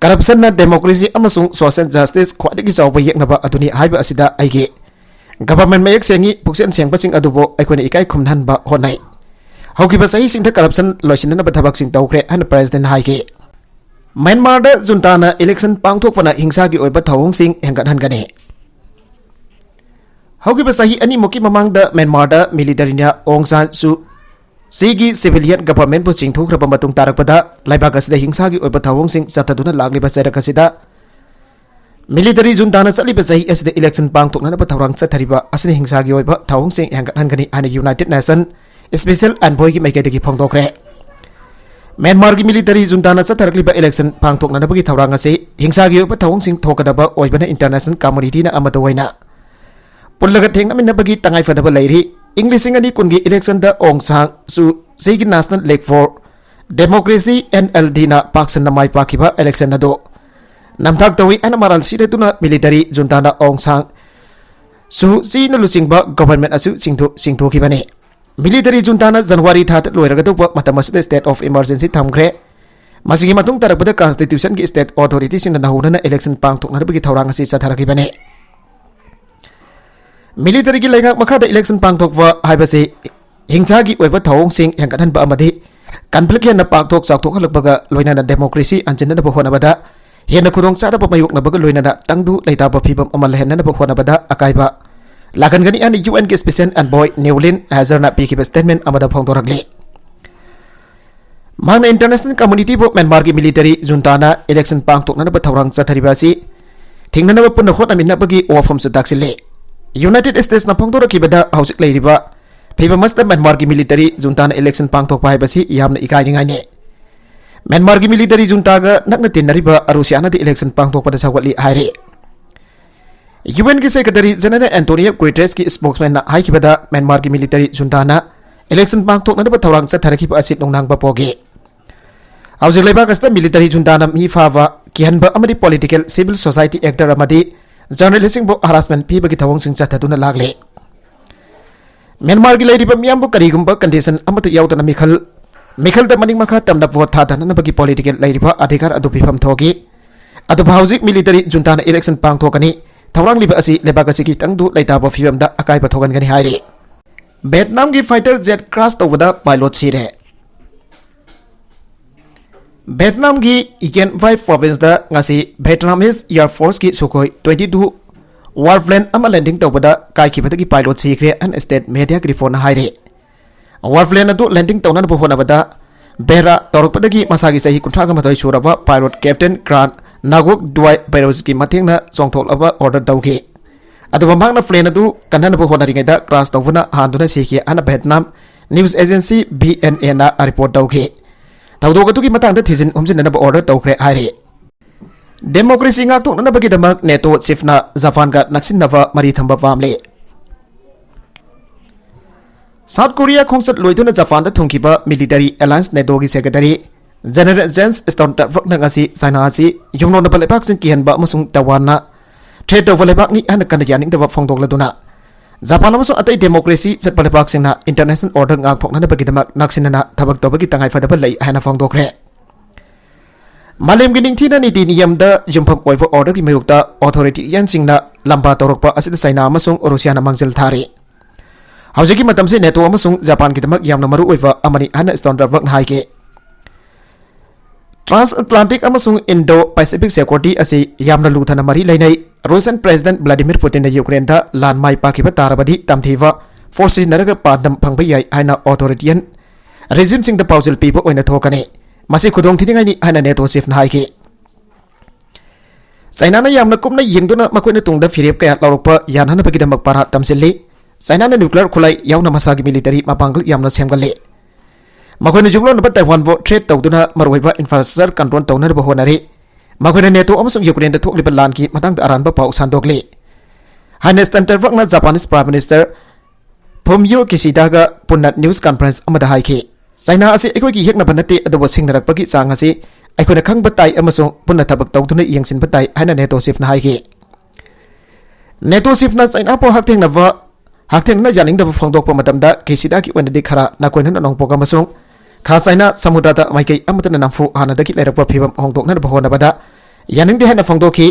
ꯀꯔꯞꯁꯟꯅ ꯗꯦꯃꯣꯀ꯭ꯔꯦꯁꯤ ꯑꯃꯁꯨꯡ ꯁꯣꯁꯤꯌꯦꯜ ꯖꯁꯇꯤꯁ ꯈ꯭ꯋꯥꯏꯗꯒꯤ ꯆꯥꯎꯕ ꯌꯦꯛꯅꯕ ꯑꯗꯨꯅꯤ ꯍꯥꯏꯕ ꯑꯁꯤꯗ ꯑꯩꯒꯤ ꯒꯚꯔꯟꯃꯦꯟꯠ ꯃꯌꯦꯛ ꯁꯦꯡꯏ꯫ ꯄꯨꯛꯆꯦꯜ ꯁꯦꯡꯕꯁꯤꯡ ꯑꯗꯨꯕꯨ ꯑꯩꯈꯣꯏꯅ ꯏꯀꯥꯏ ꯈꯨꯝꯅꯍꯟꯕ ꯍꯣꯠꯅꯩ꯫ ꯍꯧꯈꯤꯕ ꯆꯍꯤꯁꯤꯡꯗ ꯀꯔꯞꯁꯟ ꯂꯣꯏꯁꯤꯟꯅꯅꯕ ꯊꯕꯛꯁꯤꯡ ꯇꯧꯈ꯭ꯔꯦ ꯍꯥꯏꯅ ꯄ꯭ꯔꯦꯁꯤꯗꯦꯟꯠꯅ ꯍꯥꯏꯈꯤ꯫ ꯃ꯭ꯌꯥꯟꯃꯥꯔꯗ ꯖꯨꯟꯇꯥꯅ ꯏꯂꯦꯛꯁꯟ ꯄꯥꯡꯊꯣꯛꯄꯅ ꯍꯤꯡꯁꯥꯒꯤ ꯑꯣꯏꯕ ꯊꯧꯑꯣꯡꯁꯤꯡ ꯍꯦꯟꯒꯠꯍꯟꯒꯅꯤ꯫ ꯍꯧꯈꯤꯕ ꯆꯍꯤ ꯑꯅꯤꯃꯨꯛꯀꯤ ꯃꯃꯥꯡꯗ ꯃ꯭ꯌꯥꯟꯃꯥꯔꯗ ꯃꯤꯂꯤꯇꯔꯤꯅ ꯑꯣꯡ ꯁꯥꯟ ꯁꯨ ꯁꯤꯒꯤ civilian government ꯄꯨ ꯆꯤꯡꯊꯣꯛꯈ꯭ꯔꯕ ꯃꯇꯨꯡ ꯇꯥꯔꯛꯄꯗ ꯂꯩꯕꯥꯛ ꯑꯁꯤꯗ ꯍꯤꯡꯁꯥꯒꯤ ꯑꯣꯏꯕ ꯊꯧꯑꯣꯡꯁꯤꯡ ꯆꯠꯊꯗꯨꯅ ꯂꯥꯛꯂꯤꯕ ꯆꯩꯔꯛ ꯑꯁꯤꯗ military junta ꯅ ꯆꯠꯂꯤꯕ ꯆꯍꯤ ꯑꯁꯤꯗ election ꯄꯥꯡꯊꯣꯛꯅꯅꯕ ꯊꯧꯔꯥꯡ ꯆꯠꯊꯔꯤꯕ ꯑꯁꯤꯅ ꯍꯤꯡꯁꯥꯒꯤ ꯑꯣꯏꯕ ꯊꯧꯑꯣꯡꯁꯤꯡ ꯍꯦꯟꯒꯠꯍꯟꯒꯅꯤ ꯍꯥꯏꯅ United Nation Special Envoy ꯒꯤ ꯃꯥꯏꯀꯩꯗꯒꯤ ꯐꯣꯡꯗꯣꯛꯈ꯭ꯔꯦ꯫ ꯃ꯭ꯌꯥꯟꯃꯥꯔꯒꯤ military junta ꯅ ꯆꯠꯊꯔꯛꯂꯤꯕ election ꯄꯥꯡꯊꯣꯛꯅꯅꯕꯒꯤ ꯊꯧꯔꯥꯡ ꯑꯁꯤ ꯍꯤꯡꯁꯥꯒꯤ ꯑꯣꯏꯕ ꯊꯧꯑꯣꯡꯁꯤꯡ ꯊꯣꯛꯀꯗꯕ ꯑꯣꯏꯕꯅ international community ꯅ ꯑꯃꯠꯇ ꯑꯣꯏꯅ ꯄꯨꯜꯂꯒ ꯊꯦꯡꯅꯃꯤꯟꯅꯕꯒꯤ ꯇꯉꯥꯏꯐꯗꯕ ꯂꯩꯔꯤ꯫ ꯏꯪ ꯂꯤꯁꯤꯡ ꯑꯅꯤ ꯀꯨꯟꯒꯤ election ꯗ ꯑꯣꯡ ꯁꯥꯡ ꯁꯨ ꯆꯤꯒꯤ National League for Democracy, N L D ꯅ ꯄꯥꯛ ꯁꯟꯅ ꯃꯥꯏ ꯄꯥꯛꯈꯤꯕ election ꯑꯗꯨ ꯅꯝꯊꯥꯛ ꯇꯧꯏ ꯍꯥꯏꯅ ꯃꯔꯥꯜ ꯁꯤꯔꯗꯨꯅ military junta ꯅ ꯑꯣꯡ ꯁꯥꯡ ꯁꯨ ꯆꯤꯅ ꯂꯨꯆꯤꯡꯕ government ꯑꯁꯤ ꯆꯤꯡꯊꯣꯛ-, ꯆꯤꯡꯊꯣꯛꯈꯤꯕꯅꯤ꯫ Military junta ꯅ January ꯊꯥꯗ ꯂꯣꯏꯔꯒꯗꯧꯕ ꯃꯇꯝ ꯑꯁꯤꯗ state of emergency ꯊꯝꯈ꯭ꯔꯦ꯫ ꯃꯁꯤꯒꯤ ꯃꯇꯨꯡ ꯇꯥꯔꯛꯄꯗ constitution ꯒꯤ state authority ꯁꯤꯡꯅ ꯅꯧꯍꯧꯅꯅ election ꯄꯥꯡꯊꯣꯛꯅꯅꯕꯒꯤ ꯊꯧꯔꯥꯡ ꯑꯁꯤ ꯆꯠꯊꯔꯛꯈꯤꯕꯅꯤ꯫ Military ꯒꯤ ꯂꯩꯉꯥꯛ ꯃꯈꯥꯗ election ꯄꯥꯡꯊꯣꯛꯄ ꯍꯥꯏꯕꯁꯤ ꯍꯤꯡꯁꯥꯒꯤ ꯑꯣꯏꯕ ꯊꯧꯑꯣꯡꯁꯤꯡ ꯍꯦꯟꯒꯠꯍꯟꯕ ꯑꯃꯗꯤ conflict ꯍꯦꯟꯅ ꯄꯥꯛꯊꯣꯛ ꯆꯥꯎꯊꯣꯛꯍꯜꯂꯛꯄꯒ ꯂꯣꯏꯅꯅ democracy ꯍꯟꯖꯤꯟꯅꯅꯕ ꯍꯣꯠꯅꯕꯗ ꯍꯦꯟꯅ ꯈꯨꯗꯣꯡꯆꯥꯗꯕ ꯃꯥꯌꯣꯛꯅꯕꯒ ꯂꯣꯏꯅꯅ ꯇꯪꯗꯨ ꯂꯩꯇꯥꯕ ꯐꯤꯕꯝ ꯑꯃ ꯂꯩꯍꯟꯅꯅꯕ ꯍꯣꯠꯅꯕꯗ ꯑꯀꯥꯏꯕ ꯂꯥꯛꯍꯟꯒꯅꯤ ꯍꯥꯏꯅ U N ꯒꯤ Special Envoy Nguyen Haizer ꯅ ꯄꯤꯈꯤꯕ statement ꯑꯃꯗ ꯐꯣꯡꯗꯣꯔꯛꯂꯤ꯫ ꯃꯍꯥꯛꯅ international community ꯕꯨ ꯃ꯭ꯌꯥꯟꯃꯥꯔꯒꯤ military junta ꯅ election ꯄꯥꯡꯊꯣꯛꯅꯅꯕ ꯊꯧꯔꯥꯡ ꯆꯠꯊꯔꯤꯕ ꯑꯁꯤ ꯊꯤꯡꯅꯅꯕ ꯄꯨꯟꯅ ꯍꯣꯠꯅꯃꯤꯟꯅꯕꯒꯤ ꯋꯥꯐꯝꯁꯨ ꯇꯥꯛꯁꯤꯜꯂꯤ꯫ United States ꯅ ꯐꯣꯡꯗꯣꯔꯛꯈꯤꯕꯗ ꯍꯧꯖꯤꯛ ꯂꯩꯔꯤꯕ ꯐꯤꯕꯝ ꯑꯁꯤꯗ ꯃ꯭ꯌꯥꯟꯃꯥꯔꯒꯤ military junta ꯅ election ꯄꯥꯡꯊꯣꯛꯄ ꯍꯥꯏꯕꯁꯤ ꯌꯥꯝꯅ ꯏꯀꯥꯏꯅꯤꯡꯉꯥꯏꯅꯤ꯫ ꯃ꯭ꯌꯥꯟꯃꯥꯔꯒꯤ military junta ꯒ ꯅꯛꯅ ꯇꯤꯟꯅꯔꯤꯕ ꯑꯔꯨꯁꯤꯌꯥꯅꯗꯤ election ꯄꯥꯡꯊꯣꯛꯄꯗ ꯁꯧꯒꯠꯂꯤ ꯍꯥꯏꯔꯤ꯫ U N ꯒꯤ Secretary General Antonio Guterres ꯀꯤ spokesman ꯅ ꯍꯥꯏꯈꯤꯕꯗ ꯃ꯭ꯌꯥꯟꯃꯥꯔꯒꯤ military junta ꯅ election ꯄꯥꯡꯊꯣꯛꯅꯅꯕ ꯊꯧꯔꯥꯡ ꯆꯠꯊꯔꯛꯈꯤꯕ ꯑꯁꯤ ꯅꯨꯡꯅꯥꯡꯕ ꯄꯣꯛꯏ꯫ ꯍꯧꯖꯤꯛ ꯂꯩꯕꯥꯛ ꯑꯁꯤꯗ military junta ꯅ ꯃꯤ ꯐꯥꯕ, ꯀꯤꯍꯟꯕ ꯑꯃꯗꯤ political, civil society actor ꯑꯃꯗꯤ journalist ꯁꯤꯡꯕꯨ harassment ꯄꯤꯕꯒꯤ ꯊꯧꯑꯣꯡꯁꯤꯡ ꯆꯠꯊꯗꯨꯅ ꯂꯥꯛꯂꯤ꯫ ꯃ꯭ꯌꯥꯟꯃꯥꯔꯒꯤ ꯂꯩꯔꯤꯕ ꯃꯤꯌꯥꯝꯕꯨ ꯀꯔꯤꯒꯨꯝꯕ condition ꯑꯃꯠꯇ ꯌꯥꯎꯗꯅ ꯃꯤꯈꯜ, ꯃꯤꯈꯜꯗ ꯃꯅꯤꯡ ꯃꯈꯥ ꯇꯝꯅ vote ꯊꯥꯗꯅꯅꯕꯒꯤ political ꯂꯩꯔꯤꯕ ꯑꯙꯤꯀꯥꯔ ꯑꯗꯨ ꯄꯤꯐꯝ ꯊꯣꯛꯏ꯫ ꯑꯗꯨꯕꯨ ꯍꯧꯖꯤꯛ military junta ꯅ election ꯄꯥꯡꯊꯣꯛꯀꯅꯤ꯫ ꯊꯧꯔꯥꯡꯂꯤꯕ ꯑꯁꯤ ꯂꯩꯕꯥꯛ ꯑꯁꯤꯒꯤ ꯇꯪꯗꯨ ꯂꯩꯇꯥꯕ ꯐꯤꯕꯝꯗ ꯑꯀꯥꯏꯕ ꯊꯣꯛꯍꯟꯒꯅꯤ ꯍꯥꯏꯔꯤ꯫ ꯚꯤꯌꯦꯠꯅꯥꯝꯒꯤ fighter jet crash ꯇꯧꯕꯗ pilot ꯁꯤꯔꯦ꯫ ꯚꯤꯌꯦꯠꯅꯥꯝꯒꯤ Dien Bien province ꯗ ꯉꯁꯤ Vietnamese Air Force ꯀꯤ Sukhoi twenty two warplane ꯑꯃ landing ꯇꯧꯕꯗ ꯀꯥꯏꯈꯤꯕꯗꯒꯤ pilot ꯁꯤꯈ꯭ꯔꯦ ꯍꯥꯏꯅ state media ꯒꯤ report ꯅ ꯍꯥꯏꯔꯤ꯫ Warplane ꯑꯗꯨ landing ꯇꯧꯅꯅꯕ ꯍꯣꯠꯅꯕꯗ ꯕꯦꯔꯥ ꯇꯧꯔꯛꯄꯗꯒꯤ ꯃꯁꯥꯒꯤ ꯆꯍꯤ ꯀꯨꯟꯊ꯭ꯔꯥ ꯃꯥꯊꯣꯏ ꯁꯨꯔꯕ pilot Captain Kran Nagok Dwai Beroski ꯃꯇꯦꯡꯅ ꯆꯣꯡꯊꯣꯛꯂꯕ order ꯇꯧꯈꯤ꯫ ꯑꯗꯨꯕꯨ ꯃꯍꯥꯛꯅ plane ꯑꯗꯨ ꯀꯟꯅꯅꯕ ꯍꯣꯠꯅꯔꯤꯉꯩꯗ crash ꯇꯧꯕꯅ ꯍꯥꯟꯗꯨꯅ ꯁꯤꯈꯤ ꯍꯥꯏꯅ Vietnam news agency V N A ꯅ report ꯇꯧꯈꯤ꯫ ꯊꯧꯗꯣꯛ ꯑꯗꯨꯒꯤ ꯃꯇꯥꯡꯗ ꯊꯤꯖꯤꯟ ꯍꯨꯝꯖꯤꯟꯅꯅꯕ order ꯇꯧꯈ꯭ꯔꯦ ꯍꯥꯏꯔꯤ꯫ Democracy ꯉꯥꯛꯊꯣꯛꯅꯅꯕꯒꯤꯗꯃꯛ NATO chief ꯅ ꯖꯄꯥꯟꯒ ꯅꯛꯁꯤꯟꯅꯕ ꯃꯔꯤ ꯊꯝꯕ ꯄꯥꯝꯂꯤ꯫ South Korea ꯈꯣꯡꯆꯠ ꯂꯣꯏꯗꯨꯅ ꯖꯄꯥꯟꯗ ꯊꯨꯡꯈꯤꯕ military alliance NATO ꯒꯤ secretary General Jens Stoltenberg ꯅ ꯉꯁꯤ ꯆꯥꯏꯅꯥ ꯑꯁꯤ ꯌꯨꯝꯂꯣꯟꯅꯕ ꯂꯩꯕꯥꯛꯁꯤꯡ ꯀꯤꯍꯟꯕ ꯑꯃꯁꯨꯡ ꯇꯥꯏꯋꯥꯟꯅ threat ꯇꯧꯕ ꯂꯩꯕꯥꯛꯅꯤ ꯍꯥꯏꯅ ꯀꯟꯅ ꯌꯥꯅꯤꯡꯗꯕ ꯐꯣꯡꯗꯣꯛꯂꯗꯨꯅ ꯖꯄꯥꯟ ꯑꯃꯁꯨꯡ ꯑꯇꯩ democracy ꯆꯠꯄ ꯂꯩꯕꯥꯛꯁꯤꯡꯅ international order ꯉꯥꯛꯊꯣꯛꯅꯅꯕꯒꯤꯗꯃꯛ ꯅꯛꯁꯤꯟꯅꯅ ꯊꯕꯛ ꯇꯧꯕꯒꯤ ꯇꯉꯥꯏꯐꯗꯕ ꯂꯩ ꯍꯥꯏꯅ ꯐꯣꯡꯗꯣꯛꯈ꯭ꯔꯦ꯫ ꯃꯥꯂꯦꯝꯒꯤ ꯅꯤꯡꯊꯤꯅ ꯅꯤꯇꯤ ꯅꯤꯌꯝꯗ ꯌꯨꯝꯐꯝ ꯑꯣꯏꯕ order ꯒꯤ ꯃꯥꯌꯣꯛꯇ authoritarian ꯁꯤꯡꯅ ꯂꯝꯕꯥ ꯇꯧꯔꯛꯄ ꯑꯁꯤꯗ ꯆꯥꯏꯅꯥ ꯑꯃꯁꯨꯡ ꯔꯨꯁꯤꯌꯥꯅ ꯃꯥꯡꯖꯤꯜ ꯊꯥꯔꯤ꯫ ꯍꯧꯖꯤꯛꯀꯤ ꯃꯇꯝꯁꯤ NATO ꯑꯃꯁꯨꯡ ꯖꯄꯥꯟꯒꯤꯗꯃꯛ ꯌꯥꯝꯅ ꯃꯔꯨꯑꯣꯏꯕ ꯑꯃꯅꯤ ꯍꯥꯏꯅ Stoltenberg ꯅ ꯍꯥꯏꯈꯤ꯫ Transatlantic ꯑꯃꯁꯨꯡ Indo-Pacific security ꯑꯁꯤ ꯌꯥꯝꯅ ꯂꯨꯊꯅ ꯃꯔꯤ ꯂꯩꯅꯩ꯫ Russian President Vladimir Putin ꯅ Ukraine ꯗ ꯂꯥꯟ ꯃꯥꯏ ꯄꯥꯛꯈꯤꯕ ꯇꯥꯔꯕꯗꯤ ꯇꯝꯊꯤꯕ force ꯁꯤꯖꯤꯟꯅꯔꯒ ꯄꯥꯟꯗꯝ ꯐꯪꯕ ꯌꯥꯏ ꯍꯥꯏꯅ authoritarian regime ꯁꯤꯡꯗ ꯄꯥꯎꯖꯦꯜ ꯄꯤꯕ ꯑꯣꯏꯅ ꯊꯣꯛꯀꯅꯤ꯫ ꯃꯁꯤ ꯈꯨꯗꯣꯡ ꯊꯤꯅꯤꯡꯉꯥꯏꯅꯤ ꯍꯥꯏꯅ NATO chief ꯅ ꯍꯥꯏꯈꯤ꯫ ꯆꯥꯏꯅꯥꯅ ꯌꯥꯝꯅ ꯀꯨꯞꯅ ꯌꯦꯡꯗꯨꯅ ꯃꯈꯣꯏꯅ ꯇꯨꯡꯗ ꯐꯤꯔꯦꯞ ꯀꯌꯥ ꯂꯧꯔꯛꯄ ꯌꯥꯅꯅꯕꯒꯤꯗꯃꯛ ꯄꯥꯔꯥ ꯇꯝꯁꯤꯜꯂꯤ꯫ ꯆꯥꯏꯅꯥꯅ nuclear ꯈꯨꯠꯂꯥꯏ ꯌꯥꯎꯅ ꯃꯁꯥꯒꯤ military ꯃꯄꯥꯡꯒꯜ ꯌꯥꯝꯅ ꯁꯦꯝꯒꯠꯂꯤ꯫ ꯃꯈꯣꯏꯅ ꯌꯨꯝꯂꯣꯟꯅꯕ ꯇꯥꯏꯋꯥꯟꯕꯨ threat ꯇꯧꯗꯨꯅ ꯃꯔꯨꯑꯣꯏꯕ infrastructure control ꯇꯧꯅꯅꯕ ꯍꯣꯠꯅꯔꯤ꯫ ꯃꯈꯣꯏꯅ NATO ꯑꯃꯁꯨꯡ Ukraine ꯗ ꯊꯣꯛꯂꯤꯕ ꯂꯥꯟꯒꯤ ꯃꯇꯥꯡꯗ ꯑꯔꯥꯟꯕ ꯄꯥꯎ ꯁꯟꯗꯣꯛꯂꯤ꯫ ꯍꯥꯏꯅ Stoltenberg ꯅ Japanese Prime Minister Fumio Kishida ꯒ ꯄꯨꯟꯅ news conference ꯑꯃꯗ ꯍꯥꯏꯈꯤ꯫ ꯆꯥꯏꯅꯥ ꯑꯁꯤ ꯑꯩꯈꯣꯏꯒꯤ ꯌꯦꯛꯅꯕ ꯅꯠꯇꯦ, ꯑꯗꯨꯕꯨ ꯁꯤꯡꯅꯔꯛꯄꯒꯤ ꯆꯥꯡ ꯑꯁꯤ ꯑꯩꯈꯣꯏꯅ ꯈꯪꯕ ꯇꯥꯏ ꯑꯃꯁꯨꯡ ꯄꯨꯟꯅ ꯊꯕꯛ ꯇꯧꯗꯨꯅ ꯌꯦꯡꯁꯤꯟꯕ ꯇꯥꯏ ꯍꯥꯏꯅ NATO chief ꯅ ꯍꯥꯏꯈꯤ꯫ NATO chief ꯅ ꯆꯥꯏꯅꯥꯕꯨ ꯍꯛꯊꯦꯡꯅꯕ, ꯍꯛꯊꯦꯡꯅꯅ ꯌꯥꯅꯤꯡꯗꯕ ꯐꯣꯡꯗꯣꯛꯄ ꯃꯇꯝꯗ Kishida ꯒꯤ ꯑꯣꯏꯅꯗꯤ ꯈꯔ ꯅꯥꯀꯣꯏꯅꯅ ꯅꯣꯡꯄꯣꯛ ꯑꯃꯁꯨꯡ ꯈꯥ ꯆꯥꯏꯅꯥ ꯁꯃꯨꯗ꯭ꯔꯗ ꯃꯥꯏꯀꯩ ꯑꯃꯠꯇꯅ ꯅꯝꯐꯨ ꯍꯥꯟꯅꯗꯒꯤ ꯂꯩꯔꯛꯄ ꯐꯤꯕꯝ ꯍꯣꯡꯗꯣꯛꯅꯅꯕ ꯍꯣꯠꯅꯕꯗ ꯌꯥꯅꯤꯡꯗꯦ ꯍꯥꯏꯅ ꯐꯣꯡꯗꯣꯛꯈꯤ꯫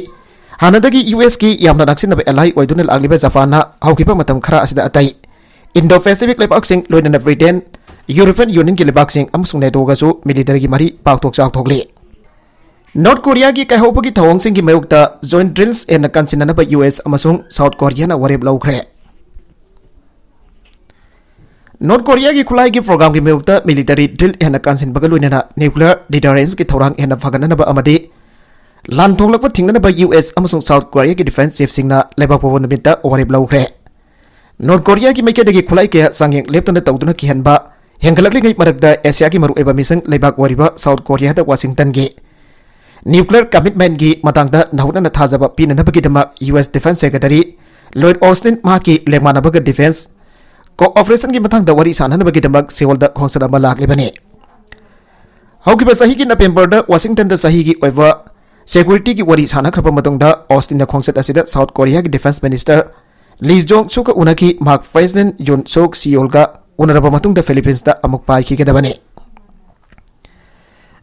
ꯍꯥꯟꯅꯗꯒꯤ U S ꯀꯤ ꯌꯥꯝꯅ ꯅꯛꯁꯤꯟꯅꯕ ally ꯑꯣꯏꯗꯨꯅ ꯂꯥꯛꯂꯤꯕ ꯖꯄꯥꯟꯅ ꯍꯧꯈꯤꯕ ꯃꯇꯝ ꯈꯔ ꯑꯁꯤꯗ ꯑꯇꯩ Indo-Pacific ꯂꯩꯕꯥꯛꯁꯤꯡ, ꯂꯣꯏꯅꯅ Britain, European Union ꯒꯤ ꯂꯩꯕꯥꯛꯁꯤꯡ ꯑꯃꯁꯨꯡ NATO ꯒꯁꯨ military ꯒꯤ ꯃꯔꯤ ꯄꯥꯛꯊꯣꯛ ꯆꯥꯎꯊꯣꯛꯂꯤ꯫ North Korea ꯒꯤ ꯀꯥꯏꯍꯧꯕꯒꯤ ꯊꯧꯑꯣꯡꯁꯤꯡꯒꯤ ꯃꯥꯌꯣꯛꯇ joint drills ꯍꯦꯟꯅ ꯀꯟꯁꯤꯟꯅꯅꯕ U S ꯑꯃꯁꯨꯡ South Korea ꯅ ꯋꯥꯔꯦꯞ ꯂꯧꯈ꯭ꯔꯦ꯫ ꯅꯣꯔꯠ ꯀꯣꯔꯤꯌꯥꯒꯤ ꯈꯨꯠꯂꯥꯏꯒꯤ ꯄ꯭ꯔꯣꯒ꯭ꯔꯥꯝꯒꯤ ꯃꯥꯌꯣꯛꯇ ꯃꯤꯂꯤꯇꯔꯤ ꯗ꯭ꯔꯤꯜ ꯍꯦꯟꯅ ꯀꯥꯟꯁꯤꯟꯕꯒ ꯂꯣꯏꯅꯅ ꯅ꯭ꯌꯨꯀ꯭ꯂꯤꯌꯔ ꯗꯤꯇꯔꯦꯟꯁꯀꯤ ꯊꯧꯔꯥꯡ ꯍꯦꯟꯅ ꯐꯒꯠꯅꯅꯕ ꯑꯃꯗꯤ ꯂꯥꯟ ꯊꯣꯛꯂꯛꯄ ꯊꯤꯡꯅꯅꯕ ꯌꯨ ꯑꯦꯁ ꯑꯃꯁꯨꯡ ꯁꯥꯎꯠ ꯀꯣꯔꯤꯌꯥꯒꯤ ꯗꯤꯐꯦꯟꯁ ꯆꯤꯐꯁꯤꯡꯅ ꯂꯩꯕꯥꯛ ꯄꯣꯛꯄ ꯅꯨꯃꯤꯠꯇ ꯋꯥꯔꯦꯞ ꯂꯧꯈ꯭ꯔꯦ꯫ ꯅꯣꯔꯠ ꯀꯣꯔꯤꯌꯥꯒꯤ ꯃꯥꯏꯀꯩꯗꯒꯤ ꯈꯨꯠꯂꯥꯏ ꯀꯌꯥ ꯆꯥꯡꯌꯦꯡ ꯂꯦꯞꯇꯅ ꯇꯧꯗꯨꯅ ꯀꯤꯍꯟꯕ ꯍꯦꯟꯒꯠꯂꯛꯂꯤꯉꯩ ꯃꯔꯛꯇ ꯑꯦꯁꯤꯌꯥꯒꯤ ꯃꯔꯨꯑꯣꯏꯕ ꯃꯤꯁꯪ ꯂꯩꯕꯥꯛ ꯑꯣꯏꯔꯤꯕ ꯁꯥꯎꯠ ꯀꯣꯔꯤꯌꯥꯗ ꯋꯥꯁꯤꯡꯇꯟꯒꯤ ꯅ꯭ꯌꯨꯀ꯭ꯂꯤꯌꯔ ꯀꯃꯤꯠꯃꯦꯟꯒꯤ ꯃꯇꯥꯡꯗ ꯅꯧꯍꯧꯅꯅ ꯊꯥꯖꯕ ꯄꯤꯅꯅꯕꯒꯤꯗꯃꯛ ꯌꯨ ꯑꯦꯁ ꯗꯤꯐꯦꯟꯁ ꯁꯦꯀ꯭ꯔꯦꯇꯔꯤ ꯂꯣꯏꯗ ꯑꯣꯁꯇꯤꯟ ꯃꯍꯥꯛꯀꯤ ꯂꯦꯡꯃꯥꯟꯅꯕꯒ ꯗꯤꯐꯦꯟꯁ ꯀꯣꯑꯣꯄꯔꯦꯁꯟꯒꯤ ꯃꯇꯥꯡꯗ ꯋꯥꯔꯤ ꯁꯥꯅꯅꯕꯒꯤꯗꯃꯛ ꯁꯤꯑꯣꯜꯗ ꯈꯣꯡꯆꯠ ꯑꯃ ꯂꯥꯛꯂꯤꯕꯅꯤ꯫ ꯍꯧꯈꯤꯕ ꯆꯍꯤꯒꯤ ꯅꯕꯦꯝꯕꯔꯗ ꯋꯥꯁꯤꯡꯇꯟꯗ ꯆꯍꯤꯒꯤ ꯑꯣꯏꯕ ꯁꯦꯀ꯭ꯌꯨꯔꯤꯇꯤꯒꯤ ꯋꯥꯔꯤ ꯁꯥꯅꯈ꯭ꯔꯕ ꯃꯇꯨꯡꯗ ꯑꯣꯁꯇꯤꯟꯅ ꯈꯣꯡꯆꯠ ꯑꯁꯤꯗ ꯁꯥꯎꯠ ꯀꯣꯔꯤꯌꯥꯒꯤ ꯗꯤꯐꯦꯟꯁ ꯃꯤꯅꯤꯁꯇꯔ ꯂꯤ ꯖꯣꯡ ꯁꯨꯛꯀ ꯎꯅꯈꯤ꯫ ꯃꯍꯥꯛ ꯄ꯭ꯔꯦꯁꯤꯗꯦꯟꯠ ꯌꯨꯟ ꯁꯨꯛ ꯁꯤꯑꯣꯜꯒ ꯎꯅꯔꯕ ꯃꯇꯨꯡꯗ ꯐꯤꯂꯤꯄꯤꯟꯁꯇ ꯑꯃꯨꯛ ꯄꯥꯏꯈꯤꯒꯗꯕꯅꯤ꯫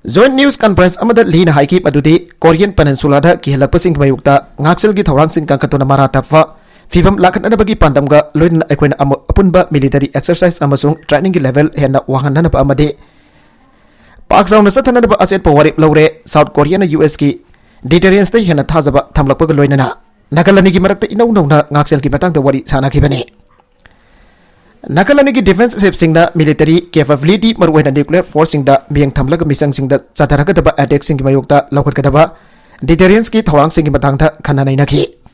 ꯖꯣꯏꯟꯠ ꯅ꯭ꯌꯨꯁ ꯀꯟꯐꯔꯦꯟꯁ ꯑꯃꯗ ꯂꯤꯅ ꯍꯥꯏꯈꯤ ꯃꯗꯨꯗꯤ ꯀꯣꯔꯤꯌꯟ ꯄꯦꯅꯤꯟꯁꯨꯂꯥꯗ ꯀꯤꯍꯜꯂꯛꯄꯁꯤꯡꯒꯤ ꯃꯥꯌꯣꯛꯇ ꯉꯥꯛꯁꯦꯜꯒꯤ ꯊꯧꯔꯥꯡꯁꯤꯡ ꯀꯟꯈꯠꯇꯨꯅ ꯃꯔꯥ ꯇꯞꯄ ꯐꯤꯕꯝ ꯂꯥꯛꯍꯟꯅꯕꯒꯤ ꯄꯥꯟꯗꯝꯒ ꯂꯣꯏꯅꯅ ꯑꯩꯈꯣꯏꯅ ꯑꯃꯨꯛ ꯑꯄꯨꯟꯕ ꯃꯤꯂꯤꯇꯔꯤ ꯑꯦꯛꯁꯔꯁꯥꯏꯁ ꯑꯃꯁꯨꯡ ꯇ꯭ꯔꯦꯅꯤꯡꯒꯤ ꯂꯦꯚꯦꯜ ꯍꯦꯟꯅ ꯋꯥꯡꯍꯟꯅꯅꯕ ꯑꯃꯗꯤ ꯄꯥꯛ ꯆꯥꯎꯅ ꯆꯠꯊꯅꯅꯕ ꯑꯆꯦꯠꯄ ꯋꯥꯔꯦꯞ ꯂꯧꯔꯦ꯫ ꯁꯥꯎꯠ ꯀꯣꯔꯤꯌꯥꯅ ꯌꯨ ꯑꯦꯁꯀꯤ ꯗꯤꯇꯔꯦꯟꯁꯇ ꯍꯦꯟꯅ ꯊꯥꯖꯕ ꯊꯝꯂꯛꯄꯒ ꯂꯣꯏꯅꯅ ꯅꯥꯀꯜ ꯑꯅꯤꯒꯤ ꯃꯔꯛꯇ ꯏꯅꯧ ꯅꯧꯅ ꯉꯥꯛꯁꯦꯜꯒꯤ ꯃꯇꯥꯡꯗ ꯋꯥꯔꯤ ꯁꯥꯅꯈꯤꯕꯅꯤ꯫ ꯅꯥꯀꯜ ꯑꯅꯤꯒꯤ ꯗꯤꯐꯦꯟꯁ ꯆꯤꯐꯁꯤꯡꯅ ꯃꯤꯂꯤꯇꯔꯤ ꯀꯦꯄꯦꯕꯤꯂꯤꯇꯤ, ꯃꯔꯨꯑꯣꯏꯅ ꯅ꯭ꯌꯨꯀ꯭ꯂꯤꯌꯔ ꯐꯣꯔꯁꯁꯤꯡꯗ ꯃꯤꯠꯌꯦꯡ ꯊꯝꯂꯒ ꯃꯤꯁꯪꯁꯤꯡꯗ ꯆꯠꯊꯔꯛꯀꯗꯕ ꯑꯦꯇꯦꯛꯁꯤꯡꯒꯤ ꯃꯥꯌꯣꯛꯇ ꯂꯧꯈꯠꯀꯗꯕ ꯗꯤꯇꯔꯦꯟꯁꯀꯤ ꯊꯧꯔꯥꯡꯁꯤꯡꯒꯤ ꯃꯇꯥꯡꯗ ꯈꯟꯅ ꯅꯩꯅꯈꯤ꯫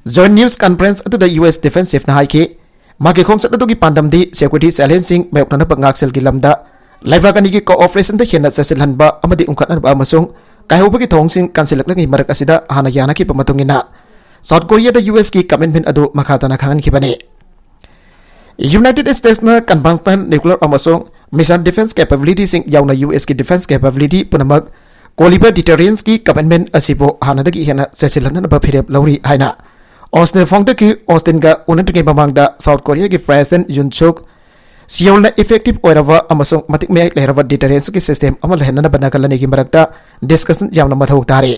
ꯖꯣꯏꯟꯠ ꯅ꯭ꯌꯨꯁ ꯀꯟꯐꯔꯦꯟꯁ ꯑꯗꯨꯗ ꯌꯨ ꯑꯦꯁ ꯗꯤꯐꯦꯟꯁ ꯆꯤꯐꯅ ꯍꯥꯏꯈꯤ, ꯃꯍꯥꯛꯀꯤ ꯈꯣꯡꯆꯠ ꯑꯗꯨꯒꯤ ꯄꯥꯟꯗꯝꯗꯤ ꯁꯦꯀ꯭ꯌꯨꯔꯤꯇꯤ ꯆꯦꯂꯦꯟꯖꯁꯤꯡ ꯃꯥꯌꯣꯛꯅꯅꯕ ꯉꯥꯛꯁꯦꯜꯒꯤ ꯂꯝꯗ ꯂꯩꯕꯥꯛ ꯑꯅꯤꯒꯤ ꯀꯣꯑꯣꯄꯔꯦꯁꯟꯗ ꯍꯦꯟꯅ ꯆꯦꯠꯁꯤꯜꯍꯟꯕ ꯑꯃꯗꯤ ꯎꯪꯈꯠꯅꯕ ꯑꯃꯁꯨꯡ ꯀꯥꯏꯍꯧꯕꯒꯤ ꯊꯧꯑꯣꯡꯁꯤꯡ ꯀꯟꯁꯤꯜꯂꯛꯂꯤꯉꯩ ꯃꯔꯛ ꯑꯁꯤꯗ ꯍꯥꯟꯅ ꯌꯥꯅꯈꯤꯕ ꯃꯇꯨꯡ ꯏꯟꯅ ꯁꯥꯎꯠ ꯀꯣꯔꯤꯌꯥꯗ ꯌꯨ ꯑꯦꯁꯀꯤ ꯀꯃꯤꯠꯃꯦꯟ ꯑꯗꯨ ꯃꯈꯥ ꯇꯥꯅ ꯈꯪꯍꯟꯈꯤꯕꯅꯤ꯫ ꯌꯨꯅꯥꯏꯇꯦꯗ ꯁ꯭ꯇꯦꯠꯁꯅ ꯀꯟꯚꯦꯟꯁꯅꯦꯜ ꯅ꯭ꯌꯨꯀ꯭ꯂꯤꯌꯔ ꯑꯃꯁꯨꯡ ꯃꯤꯁꯥꯏꯜ ꯗꯤꯐꯦꯟꯁ ꯀꯦꯄꯦꯕꯤꯂꯤꯇꯤꯁꯤꯡ ꯌꯥꯎꯅ ꯌꯨ ꯑꯦꯁꯀꯤ ꯗꯤꯐꯦꯟꯁ ꯀꯦꯄꯦꯕꯤꯂꯤꯇꯤ ꯄꯨꯝꯅꯃꯛ ꯀꯣꯜꯂꯤꯕ ꯗꯤꯇꯔꯦꯟꯁꯀꯤ ꯀꯃꯤꯠꯃꯦꯟ ꯑꯁꯤꯕꯨ ꯍꯥꯟꯅꯗꯒꯤ ꯍꯦꯟꯅ ꯆꯦꯠꯁꯤꯜꯍꯟꯅꯕ ꯐꯤꯔꯦꯞ ꯂꯧꯔꯤ ꯍꯥꯏꯅ ꯑꯣꯁꯇꯤꯟꯅ ꯐꯣꯡꯗꯣꯛꯈꯤ꯫ ꯑꯣꯁꯇꯤꯟꯒ ꯎꯅꯗ꯭ꯔꯤꯉꯩ ꯃꯃꯥꯡꯗ ꯁꯥꯎꯠ ꯀꯣꯔꯤꯌꯥꯒꯤ ꯄ꯭ꯔꯦꯁꯤꯗꯦꯟꯠ ꯌꯨꯟ ꯁꯨꯛ ꯁꯤꯑꯣꯜꯅ ꯏꯐꯦꯛꯇꯤꯚ ꯑꯣꯏꯔꯕ ꯑꯃꯁꯨꯡ ꯃꯇꯤꯛ ꯃꯌꯥꯏ ꯂꯩꯔꯕ ꯗꯤꯇꯔꯦꯟꯁꯀꯤ ꯁꯤꯁꯇꯦꯝ ꯑꯃ ꯂꯩꯍꯟꯅꯕ ꯅꯥꯀꯜ ꯑꯅꯤꯒꯤ ꯃꯔꯛꯇ ꯗꯤꯁꯀꯁꯟ ꯌꯥꯝꯅ ꯃꯊꯧ ꯇꯥꯔꯤ꯫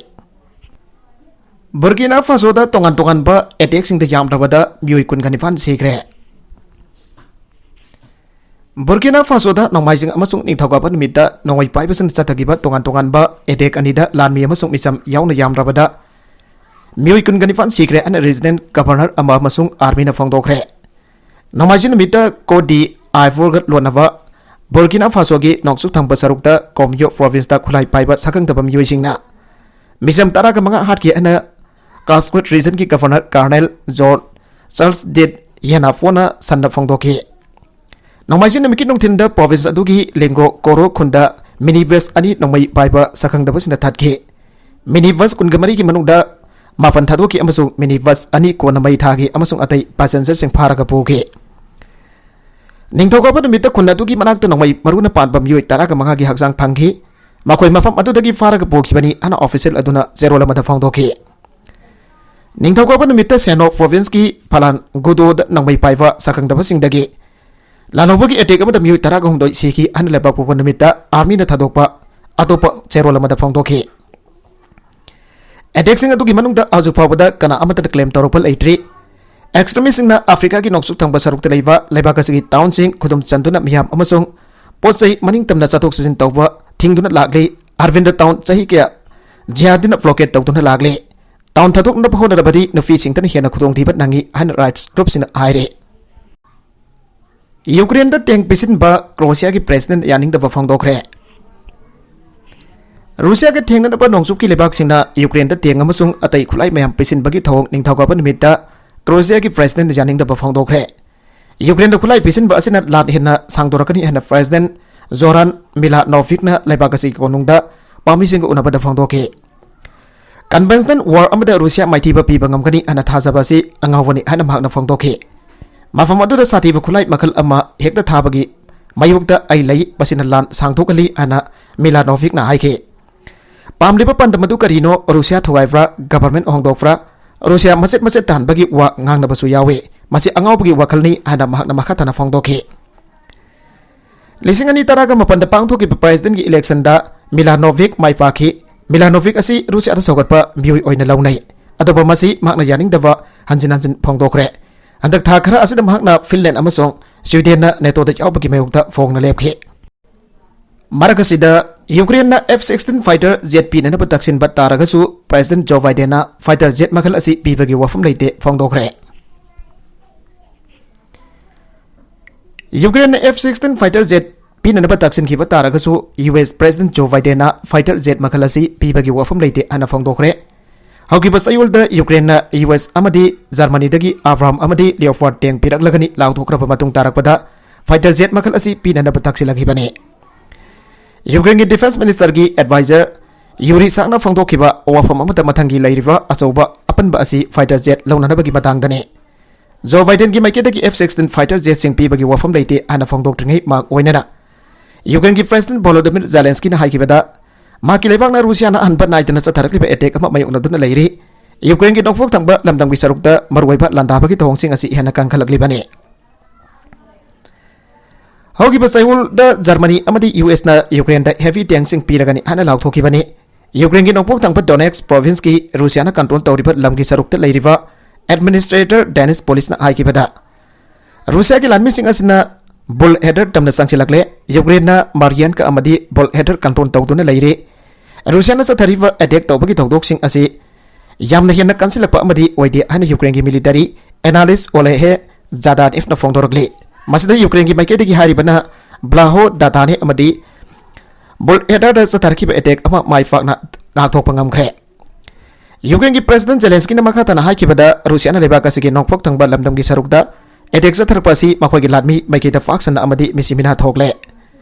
ꯕꯨꯔꯀꯤꯅꯥ ꯐꯥꯁꯣꯗ ꯇꯣꯉꯥꯟ ꯇꯣꯉꯥꯟꯕ ꯑꯦꯇꯦꯛꯁꯤꯡꯗ ꯌꯥꯝꯗ꯭ꯔꯕꯗ ꯃꯤꯑꯣꯏ ꯀꯨꯟꯒ ꯅꯤꯄꯥꯟ ꯁꯤꯈ꯭ꯔꯦ꯫ ꯕꯨꯔꯀꯤꯅꯥ ꯐꯥꯁꯣꯗ ꯅꯣꯡꯃꯥꯏꯖꯤꯡ ꯑꯃꯁꯨꯡ ꯅꯤꯡꯊꯧꯀꯥꯕ ꯅꯨꯃꯤꯠꯇ ꯅꯣꯡꯃꯩ ꯄꯥꯏꯕꯁꯤꯡꯅ ꯆꯠꯊꯈꯤꯕ ꯇꯣꯉꯥꯟ ꯇꯣꯉꯥꯟꯕ ꯑꯦꯇꯦꯛ ꯑꯅꯤꯗ ꯂꯥꯟꯃꯤ ꯑꯃꯁꯨꯡ ꯃꯤꯆꯝ ꯌꯥꯎꯅ ꯌꯥꯝꯗ꯭ꯔꯕꯗ ꯃꯤꯑꯣꯏ ꯀꯨꯟꯒ ꯅꯤꯄꯥꯟ ꯁꯤꯈ꯭ꯔꯦ ꯍꯥꯏꯅ ꯔꯦꯖꯤꯗꯦꯟꯠ ꯒꯚꯔꯅꯔ ꯑꯃ ꯑꯃꯁꯨꯡ ꯑꯥꯔꯃꯤꯅ ꯐꯣꯡꯗꯣꯛꯈ꯭ꯔꯦ꯫ ꯅꯣꯡꯃꯥꯏꯖꯤꯡ ꯅꯨꯃꯤꯠꯇ ꯀꯣꯠ ꯗꯤ ꯑꯥꯏꯚꯣꯔꯒ ꯂꯣꯟꯅꯕ ꯕꯨꯔꯀꯤꯅꯥ ꯐꯥꯁꯣꯒꯤ ꯅꯣꯡꯆꯨꯞ ꯊꯪꯕ ꯁꯔꯨꯛꯇ ꯀꯣꯝꯌꯣ ꯄ꯭ꯔꯣꯚꯤꯟꯁꯇ ꯈꯨꯠꯂꯥꯏ ꯄꯥꯏꯕ ꯁꯛꯈꯪꯗꯕ ꯃꯤꯑꯣꯏꯁꯤꯡꯅ ꯃꯤꯆꯝ ꯇꯔꯥꯒ ꯃꯉꯥ ꯍꯥꯠꯈꯤ ꯍꯥꯏꯅ ꯀꯥꯁꯀꯨꯠ ꯔꯤꯖꯟꯒꯤ ꯒꯚꯔꯅꯔ ꯀꯔꯅꯦꯜ ꯖꯣꯔꯖ ꯆꯥꯔꯜꯁ ꯗꯦꯠ ꯌꯦꯅꯥꯐꯣꯅ ꯁꯟꯅ ꯐꯣꯡꯗꯣꯛꯈꯤ꯫ ꯅꯣꯡꯃꯥꯏꯖꯤꯡ ꯅꯨꯃꯤꯠꯀꯤ ꯅꯨꯡꯊꯤꯜꯗ ꯄ꯭ꯔꯣꯚꯤꯟꯁ ꯑꯗꯨꯒꯤ ꯂꯤꯡꯒꯣ ꯀꯣꯔꯣ ꯈꯨꯟꯗ ꯃꯤꯅꯤ ꯕꯁ ꯑꯅꯤ ꯅꯣꯡꯃꯩ ꯄꯥꯏꯕ ꯁꯛꯈꯪꯗꯕꯁꯤꯡꯅ ꯊꯠꯈꯤ꯫ ꯃꯤꯅꯤ ꯕꯁ ꯀꯨꯟꯒ ꯃꯔꯤꯒꯤ ꯃꯅꯨꯡꯗ ꯃꯥꯄꯟ ꯊꯥꯗꯣꯛꯈꯤ ꯑꯃꯁꯨꯡ ꯃꯤꯅꯤ ꯕꯁ ꯑꯅꯤ ꯀꯣꯟꯅ ꯃꯩ ꯊꯥꯈꯤ ꯑꯃꯁꯨꯡ ꯑꯇꯩ ꯄꯦꯁꯦꯟꯖꯔꯁꯤꯡ ꯐꯥꯔꯒ ꯄꯨꯈꯤ꯫ ꯅꯤꯡꯊꯧꯀꯥꯕ ꯅꯨꯃꯤꯠꯇ ꯈꯨꯟ ꯑꯗꯨꯒꯤ ꯃꯅꯥꯛꯇ ꯅꯣꯡꯃꯩ ꯃꯔꯨꯅ ꯄꯥꯟꯕ ꯃꯤꯑꯣꯏ ꯇꯔꯥꯒ ꯃꯉꯥꯒꯤ ꯍꯛꯆꯥꯡ ꯐꯪꯈꯤ꯫ ꯃꯈꯣꯏ ꯃꯐꯝ ꯑꯗꯨꯗꯒꯤ ꯐꯥꯔꯒ ꯄꯨꯈꯤꯕꯅꯤ ꯍꯥꯏꯅ ꯑꯣꯐꯤꯁꯤꯌꯦꯜ ꯑꯗꯨꯅ ꯆꯦꯔꯣꯜ ꯑꯃꯗ ꯐꯣꯡꯗꯣꯛꯈꯤ꯫ ꯅꯤꯡꯊꯧꯀꯥꯕ ꯅꯨꯃꯤꯠꯇ ꯁꯦꯅꯣ ꯄ꯭ꯔꯣꯚꯤꯟꯁꯀꯤ ꯐꯂꯥꯟ ꯒꯨꯗꯣꯗ ꯅꯣꯡꯃꯩ ꯄꯥꯏꯕ ꯁꯛꯈꯪꯗꯕꯁꯤꯡꯗꯒꯤ ꯂꯥꯟꯍꯧꯕꯒꯤ ꯑꯦꯇꯦꯛ ꯑꯃꯗ ꯃꯤꯑꯣꯏ ꯇꯔꯥꯒ ꯍꯨꯝꯗꯣꯏ ꯁꯤꯈꯤ ꯍꯥꯏꯅ ꯂꯩꯕꯥꯛꯄꯣꯛꯄ ꯅꯨꯃꯤꯠꯇ ꯑꯥꯔꯃꯤꯅ ꯊꯥꯗꯣꯛꯄ ꯑꯇꯣꯞꯄ ꯆꯦꯔꯣꯜ ꯑꯃꯗ ꯐꯣꯡꯗꯣꯛꯈꯤ꯫ ꯑꯦꯇꯦꯛꯁꯤꯡ ꯑꯗꯨꯒꯤ ꯃꯅꯨꯡꯗ ꯍꯧꯖꯤꯛ ꯐꯥꯎꯕꯗ ꯀꯅꯥ ꯑꯃꯠꯇꯅ ꯀ꯭ꯂꯦꯝ ꯇꯧꯔꯛꯄ ꯂꯩꯇ꯭ꯔꯤ꯫ ꯑꯦꯛꯁꯇ꯭ꯔꯤꯃꯤꯁꯁꯤꯡꯅ ꯑꯐ꯭ꯔꯤꯀꯥꯒꯤ ꯅꯣꯡꯆꯨꯞ ꯊꯪꯕ ꯁꯔꯨꯛꯇ ꯂꯩꯕ ꯂꯩꯕꯥꯛ ꯑꯁꯤꯒꯤ ꯇꯥꯎꯟꯁꯤꯡ ꯈꯨꯗꯨꯝ ꯆꯟꯗꯨꯅ ꯃꯤꯌꯥꯝ ꯑꯃꯁꯨꯡ ꯄꯣꯠ ꯆꯩ ꯃꯅꯤꯡ ꯇꯝꯅ ꯆꯠꯊꯣꯛ ꯆꯠꯁꯤꯟ ꯇꯧꯕ ꯊꯤꯡꯗꯨꯅ ꯂꯥꯛꯂꯤ꯫ ꯑꯔꯕꯤꯟꯗ ꯇꯥꯎꯟ ꯆꯍꯤ ꯀꯌꯥ ꯖꯤꯍꯥꯗꯤꯅ ꯕ꯭ꯂꯣꯀꯦꯠ ꯇꯧꯗꯨꯅ ꯂꯥꯛꯂꯤ꯫ ꯇꯥꯎꯟ ꯊꯥꯗꯣꯛꯅꯕ ꯍꯣꯠꯅꯔꯕꯗꯤ ꯅꯨꯄꯤꯁꯤꯡꯗꯅ ꯍꯦꯟꯅ ꯈꯨꯗꯣꯡꯊꯤꯕ ꯅꯪꯉꯤ ꯍꯥꯏꯅ ꯔꯥꯏꯠꯁ ꯒ꯭ꯔꯨꯞꯁꯤꯡꯅ ꯍꯥꯏꯔꯤ꯫ ꯌꯨꯀ꯭ꯔꯦꯟꯗ ꯇꯦꯡ ꯄꯤꯁꯤꯟꯕ ꯀ꯭ꯔꯣꯑꯦꯁꯤꯌꯥꯒꯤ ꯄ꯭ꯔꯦꯁꯤꯗꯦꯟꯠ ꯌꯥꯅꯤꯡꯗꯕ ꯐꯣꯡꯗꯣꯛꯈ꯭ꯔꯦ꯫ ꯔꯨꯁꯤꯌꯥꯒ ꯊꯦꯡꯅꯅꯕ ꯅꯣꯡꯆꯨꯞꯀꯤ ꯂꯩꯕꯥꯛꯁꯤꯡꯅ ꯌꯨꯀ꯭ꯔꯦꯟꯗ ꯇꯦꯡ ꯑꯃꯁꯨꯡ ꯑꯇꯩ ꯈꯨꯠꯂꯥꯏ ꯃꯌꯥꯝ ꯄꯤꯁꯤꯟꯕꯒꯤ ꯊꯧꯑꯣꯡ ꯅꯤꯡꯊꯧꯀꯥꯕ ꯅꯨꯃꯤꯠꯇ ꯀ꯭ꯔꯣꯑꯦꯁꯤꯌꯥꯒꯤ ꯄ꯭ꯔꯦꯁꯤꯗꯦꯟꯠ ꯌꯥꯅꯤꯡꯗꯕ ꯐꯣꯡꯗꯣꯛꯈ꯭ꯔꯦ꯫ ꯌꯨꯀ꯭ꯔꯦꯟꯗ ꯈꯨꯠꯂꯥꯏ ꯄꯤꯁꯤꯟꯕ ꯑꯁꯤꯅ ꯂꯥꯟ ꯍꯦꯟꯅ ꯁꯥꯡꯗꯣꯔꯛꯀꯅꯤ ꯍꯥꯏꯅ ꯄ꯭ꯔꯦꯁꯤꯗꯦꯟꯠ ꯖꯣꯔꯥꯟ ꯃꯤꯂꯥꯅꯣꯚꯤꯛꯅ ꯂꯩꯕꯥꯛ ꯑꯁꯤꯒꯤ ꯀꯣꯅꯨꯡꯗ ꯄꯥꯝꯃꯤꯁꯤꯡꯒ ꯎꯅꯕꯗ ꯐꯣꯡꯗꯣꯛꯈꯤ꯫ ꯀꯟꯚꯦꯟꯁꯅꯦꯜ ꯋꯥꯔ ꯑꯃꯗ ꯔꯨꯁꯤꯌꯥ ꯃꯥꯏꯊꯤꯕ ꯄꯤꯕ ꯉꯝꯒꯅꯤ ꯍꯥꯏꯅ ꯊꯥꯖꯕ ꯑꯁꯤ ꯑꯉꯥꯎꯕꯅꯤ ꯍꯥꯏꯅ ꯃꯍꯥꯛꯅ ꯐꯣꯡꯗꯣꯛꯈꯤ꯫ ꯃꯐꯝ ꯑꯗꯨꯗ ꯁꯥꯊꯤꯕ ꯈꯨꯠꯂꯥꯏ ꯃꯈꯜ ꯑꯃ ꯍꯦꯛꯇ ꯊꯥꯕꯒꯤ ꯃꯥꯌꯣꯛꯇ ꯑꯩ ꯂꯩ, ꯃꯁꯤꯅ ꯂꯥꯟ ꯁꯥꯡꯗꯣꯛꯍꯜꯂꯤ ꯍꯥꯏꯅ ꯃꯤꯂꯥꯅꯣꯚꯤꯛꯅ ꯍꯥꯏꯈꯤ꯫ ꯄꯥꯝꯂꯤꯕ ꯄꯥꯟꯗꯝ ꯑꯗꯨ ꯀꯔꯤꯅꯣ? ꯔꯨꯁꯤꯌꯥ ꯊꯨꯒꯥꯏꯕ꯭ꯔꯥ? ꯒꯚꯔꯟꯃꯦꯟꯠ ꯍꯣꯡꯗꯣꯛꯄ꯭ꯔꯥ? ꯔꯨꯁꯤꯌꯥ ꯃꯆꯦꯠ ꯃꯆꯦꯠ ꯇꯥꯍꯟꯕꯒꯤ ꯋꯥ ꯉꯥꯡꯅꯕꯁꯨ ꯌꯥꯎꯏ꯫ ꯃꯁꯤ ꯑꯉꯥꯎꯕꯒꯤ ꯋꯥꯈꯜꯅꯤ ꯍꯥꯏꯅ ꯃꯍꯥꯛꯅ ꯃꯈꯥ ꯇꯥꯅ ꯐꯣꯡꯗꯣꯛꯈꯤ꯫ ꯂꯤꯁꯤꯡ ꯑꯅꯤ ꯇꯔꯥꯒ ꯃꯥꯄꯟꯗ ꯄꯥꯡꯊꯣꯛꯈꯤꯕ ꯄ꯭ꯔꯦꯁꯤꯗꯦꯟꯠꯀꯤ ꯏꯂꯦꯛꯁꯟꯗ ꯃꯤꯂꯥꯅꯣꯚꯤꯛ ꯃꯥꯏ ꯄꯥꯛꯈꯤ꯫ ꯃꯤꯂꯥꯅꯣꯚꯤꯛ ꯑꯁꯤ ꯔꯨꯁꯤꯌꯥꯗ ꯁꯧꯒꯠꯄ ꯃꯤꯑꯣꯏ ꯑꯣꯏꯅ ꯂꯧꯅꯩ꯫ ꯑꯗꯨꯕꯨ ꯃꯁꯤ ꯃꯍꯥꯛꯅ ꯌꯥꯅꯤꯡꯗꯕ ꯍꯟꯖꯤꯟ ꯍꯟꯖꯤꯟ ꯐꯣꯡꯗꯣꯛꯈ꯭ꯔꯦ꯫ ꯍꯟꯗꯛ ꯊꯥ ꯈꯔ ꯑꯁꯤꯗ ꯃꯍꯥꯛꯅ ꯐꯤꯟꯂꯦꯟ ꯑꯃꯁꯨꯡ ꯁ꯭ꯋꯤꯗꯦꯟꯅ ꯅꯦꯇꯣꯗ ꯌꯥꯎꯕꯒꯤ ꯃꯥꯌꯣꯛꯇ ꯐꯣꯡꯅ ꯂꯦꯞꯈꯤ꯫ ꯃꯔꯛ ꯑꯁꯤꯗ ꯌꯨꯀ꯭ꯔꯦꯟꯅ ꯑꯦꯐ ꯁꯤꯛꯁꯇꯤꯟ ꯐꯥꯏꯇꯔ ꯖꯦꯠ ꯄꯤꯅꯅꯕ ꯇꯛꯁꯤꯟꯕ ꯇꯥꯔꯒꯁꯨ ꯄ꯭ꯔꯦꯁꯤꯗꯦꯟꯠ ꯖꯣ ꯕꯥꯏꯗꯦꯟꯅ ꯐꯥꯏꯇꯔ ꯖꯦꯠ ꯃꯈꯜ ꯑꯁꯤ ꯄꯤꯕꯒꯤ ꯋꯥꯐꯝ ꯂꯩꯇꯦ ꯐꯣꯡꯗꯣꯛꯈ꯭ꯔꯦ꯫ ꯌꯨꯀ꯭ꯔꯦꯟꯅ F sixteen fighter jet ꯄꯤꯅꯅꯕ ꯇꯛꯁꯤꯟꯈꯤꯕ ꯇꯥꯔꯒꯁꯨ, ꯌꯨ ꯑꯦꯁ President Joe Bidenꯅ fighter jet ꯃꯈꯜ ꯑꯁꯤ ꯄꯤꯕꯒꯤ ꯋꯥꯐꯝ ꯂꯩꯇꯦ ꯍꯥꯏꯅ ꯐꯣꯡꯗꯣꯛꯈ꯭ꯔꯦ꯫ ꯍꯧꯈꯤꯕ ꯆꯌꯣꯜꯗ ꯌꯨꯀ꯭ꯔꯦꯟꯅ ꯌꯨ ꯑꯦꯁ ꯑꯃꯗꯤ ꯖꯔꯃꯅꯤꯗꯒꯤ Abrams ꯑꯃꯗꯤ Leopard tank ꯄꯤꯔꯛꯂꯒꯅꯤ ꯂꯥꯎꯊꯣꯛꯈ꯭ꯔꯕ ꯃꯇꯨꯡ ꯇꯥꯔꯛꯄꯗ fighter jet ꯃꯈꯜ ꯑꯁꯤ ꯄꯤꯅꯅꯕ ꯇꯛꯁꯤꯜꯂꯛꯈꯤꯕꯅꯤ꯫ ꯌꯨꯀ꯭ꯔꯦꯟꯒꯤ Defence Ministerꯒꯤ advisor ꯌꯨꯔꯤ ꯁꯥꯛꯅ ꯐꯣꯡꯗꯣꯛꯈꯤꯕ ꯋꯥꯐꯝ ꯑꯃꯗ ꯃꯊꯪꯒꯤ ꯂꯩꯔꯤꯕ ꯑꯆꯧꯕ ꯑꯄꯟꯕ ꯑꯁꯤ fighter jet ꯂꯧꯅꯅꯕꯒꯤ ꯃꯇꯥꯡꯗꯅꯤ꯫ ꯖꯣ ꯕꯥꯏꯗꯦꯟꯒꯤ ꯃꯥꯏꯀꯩꯗꯒꯤ F sixteen fighter jetꯁꯤꯡ ꯄꯤꯕꯒꯤ ꯋꯥꯐꯝ ꯂꯩꯇꯦ ꯍꯥꯏꯅ ꯐꯣꯡꯗꯣꯛꯇ꯭ꯔꯤꯉꯩ ꯃꯍꯥꯛ ꯑꯣꯏꯅꯅ ꯌꯨꯀ꯭ꯔꯦꯟꯒꯤ President Volodymyr Zelenskyꯅ ꯍꯥꯏꯈꯤꯕꯗ, ꯃꯍꯥꯛꯀꯤ ꯂꯩꯕꯥꯛꯅ ꯔꯨꯁꯤꯌꯥꯅ ꯑꯍꯟꯕ ꯅꯥꯏꯗꯅ ꯆꯠꯊꯔꯛꯂꯤꯕ attack ꯑꯃ ꯃꯥꯌꯣꯛꯅꯗꯨꯅ ꯂꯩꯔꯤ꯫ ꯌꯨꯀ꯭ꯔꯦꯟꯒꯤ ꯅꯣꯡꯄꯣꯛ ꯊꯪꯕ ꯂꯝꯗꯝꯒꯤ ꯁꯔꯨꯛꯇ ꯃꯔꯨꯑꯣꯏꯕ ꯂꯥꯟꯗꯥꯕꯒꯤ ꯊꯧꯑꯣꯡꯁꯤꯡ ꯑꯁꯤ ꯍꯦꯟꯅ ꯀꯟꯈꯠꯂꯛꯂꯤꯕꯅꯤ꯫ ꯍꯧꯈꯤꯕ ꯆꯌꯣꯜꯗ ꯖꯔꯃꯅꯤ ꯑꯃꯗꯤ ꯌꯨ ꯑꯦꯁꯅ ꯌꯨꯀ꯭ꯔꯦꯟꯗ heavy tankꯁꯤꯡ ꯄꯤꯔꯒꯅꯤ ꯍꯥꯏꯅ ꯂꯥꯎꯊꯣꯛꯈꯤꯕꯅꯤ꯫ ꯌꯨꯀ꯭ꯔꯦꯟꯒꯤ ꯅꯣꯡꯄꯣꯛ ꯊꯪꯕ Donetsk provinceꯀꯤ ꯔꯨꯁꯤꯌꯥꯅ control ꯇꯧꯔꯤꯕ ꯂꯝꯒꯤ ꯁꯔꯨꯛꯇ ꯂꯩꯔꯤꯕ administrator Denis Polisꯅ ꯍꯥꯏꯈꯤꯕꯗ, ꯔꯨꯁꯤꯌꯥꯒꯤ ꯂꯥꯟꯃꯤꯁꯤꯡ ꯑꯁꯤꯅ Bullheader ꯇꯝꯅ ꯆꯪꯁꯤꯜꯂꯛꯂꯦ꯫ ꯌꯨꯀ꯭ꯔꯦꯟꯅ Mariinka ꯑꯃꯗꯤ Bullheader control ꯇꯧꯗꯨꯅ ꯂꯩꯔꯤ꯫ ꯔꯨꯁꯤꯌꯥꯅ ꯆꯠꯊꯔꯤꯕ attack ꯇꯧꯕꯒꯤ ꯊꯧꯗꯣꯛꯁꯤꯡ ꯑꯁꯤ ꯌꯥꯝꯅ ꯍꯦꯟꯅ ꯀꯟꯁꯤꯜꯂꯛꯄ ꯑꯃꯗꯤ ꯑꯣꯏꯗꯦ ꯍꯥꯏꯅ ꯌꯨꯀ꯭ꯔꯦꯟꯒꯤ military analyst Olehe Zadanevꯅ ꯐꯣꯡꯗꯣꯔꯛꯂꯤ꯫ ꯃꯁꯤꯗ ꯌꯨꯀ꯭ꯔꯦꯟꯒꯤ ꯃꯥꯏꯀꯩꯗꯒꯤ ꯍꯥꯏꯔꯤꯕꯅ Blaho Dadane ꯑꯃꯗꯤ Bullheaderꯗ ꯆꯠꯊꯔꯛꯈꯤꯕ attack ꯑꯃ ꯃꯥꯏ ꯄꯥꯛꯅ ꯉꯥꯛꯊꯣꯛꯄ ꯉꯝꯈ꯭ꯔꯦ꯫ ꯌꯨꯀ꯭ꯔꯦꯟꯒꯤ President Zelenskyꯅ ꯃꯈꯥ ꯇꯥꯅ ꯍꯥꯏꯈꯤꯕꯗ, ꯔꯨꯁꯤꯌꯥꯅ ꯂꯩꯕꯥꯛ ꯑꯁꯤꯒꯤ ꯅꯣꯡꯄꯣꯛ ꯊꯪꯕ ꯂꯝꯗꯝꯒꯤ ꯁꯔꯨꯛꯇ attack ꯆꯠꯊꯔꯛꯄ ꯑꯁꯤ ꯃꯈꯣꯏꯒꯤ ꯂꯥꯟꯃꯤ ꯃꯥꯏꯀꯩꯗ ꯄꯥꯛ ꯁꯟꯅ ꯑꯃꯗꯤ ꯃꯤꯁꯤ ꯃꯤꯅꯥ ꯊꯣꯛꯂꯦ꯫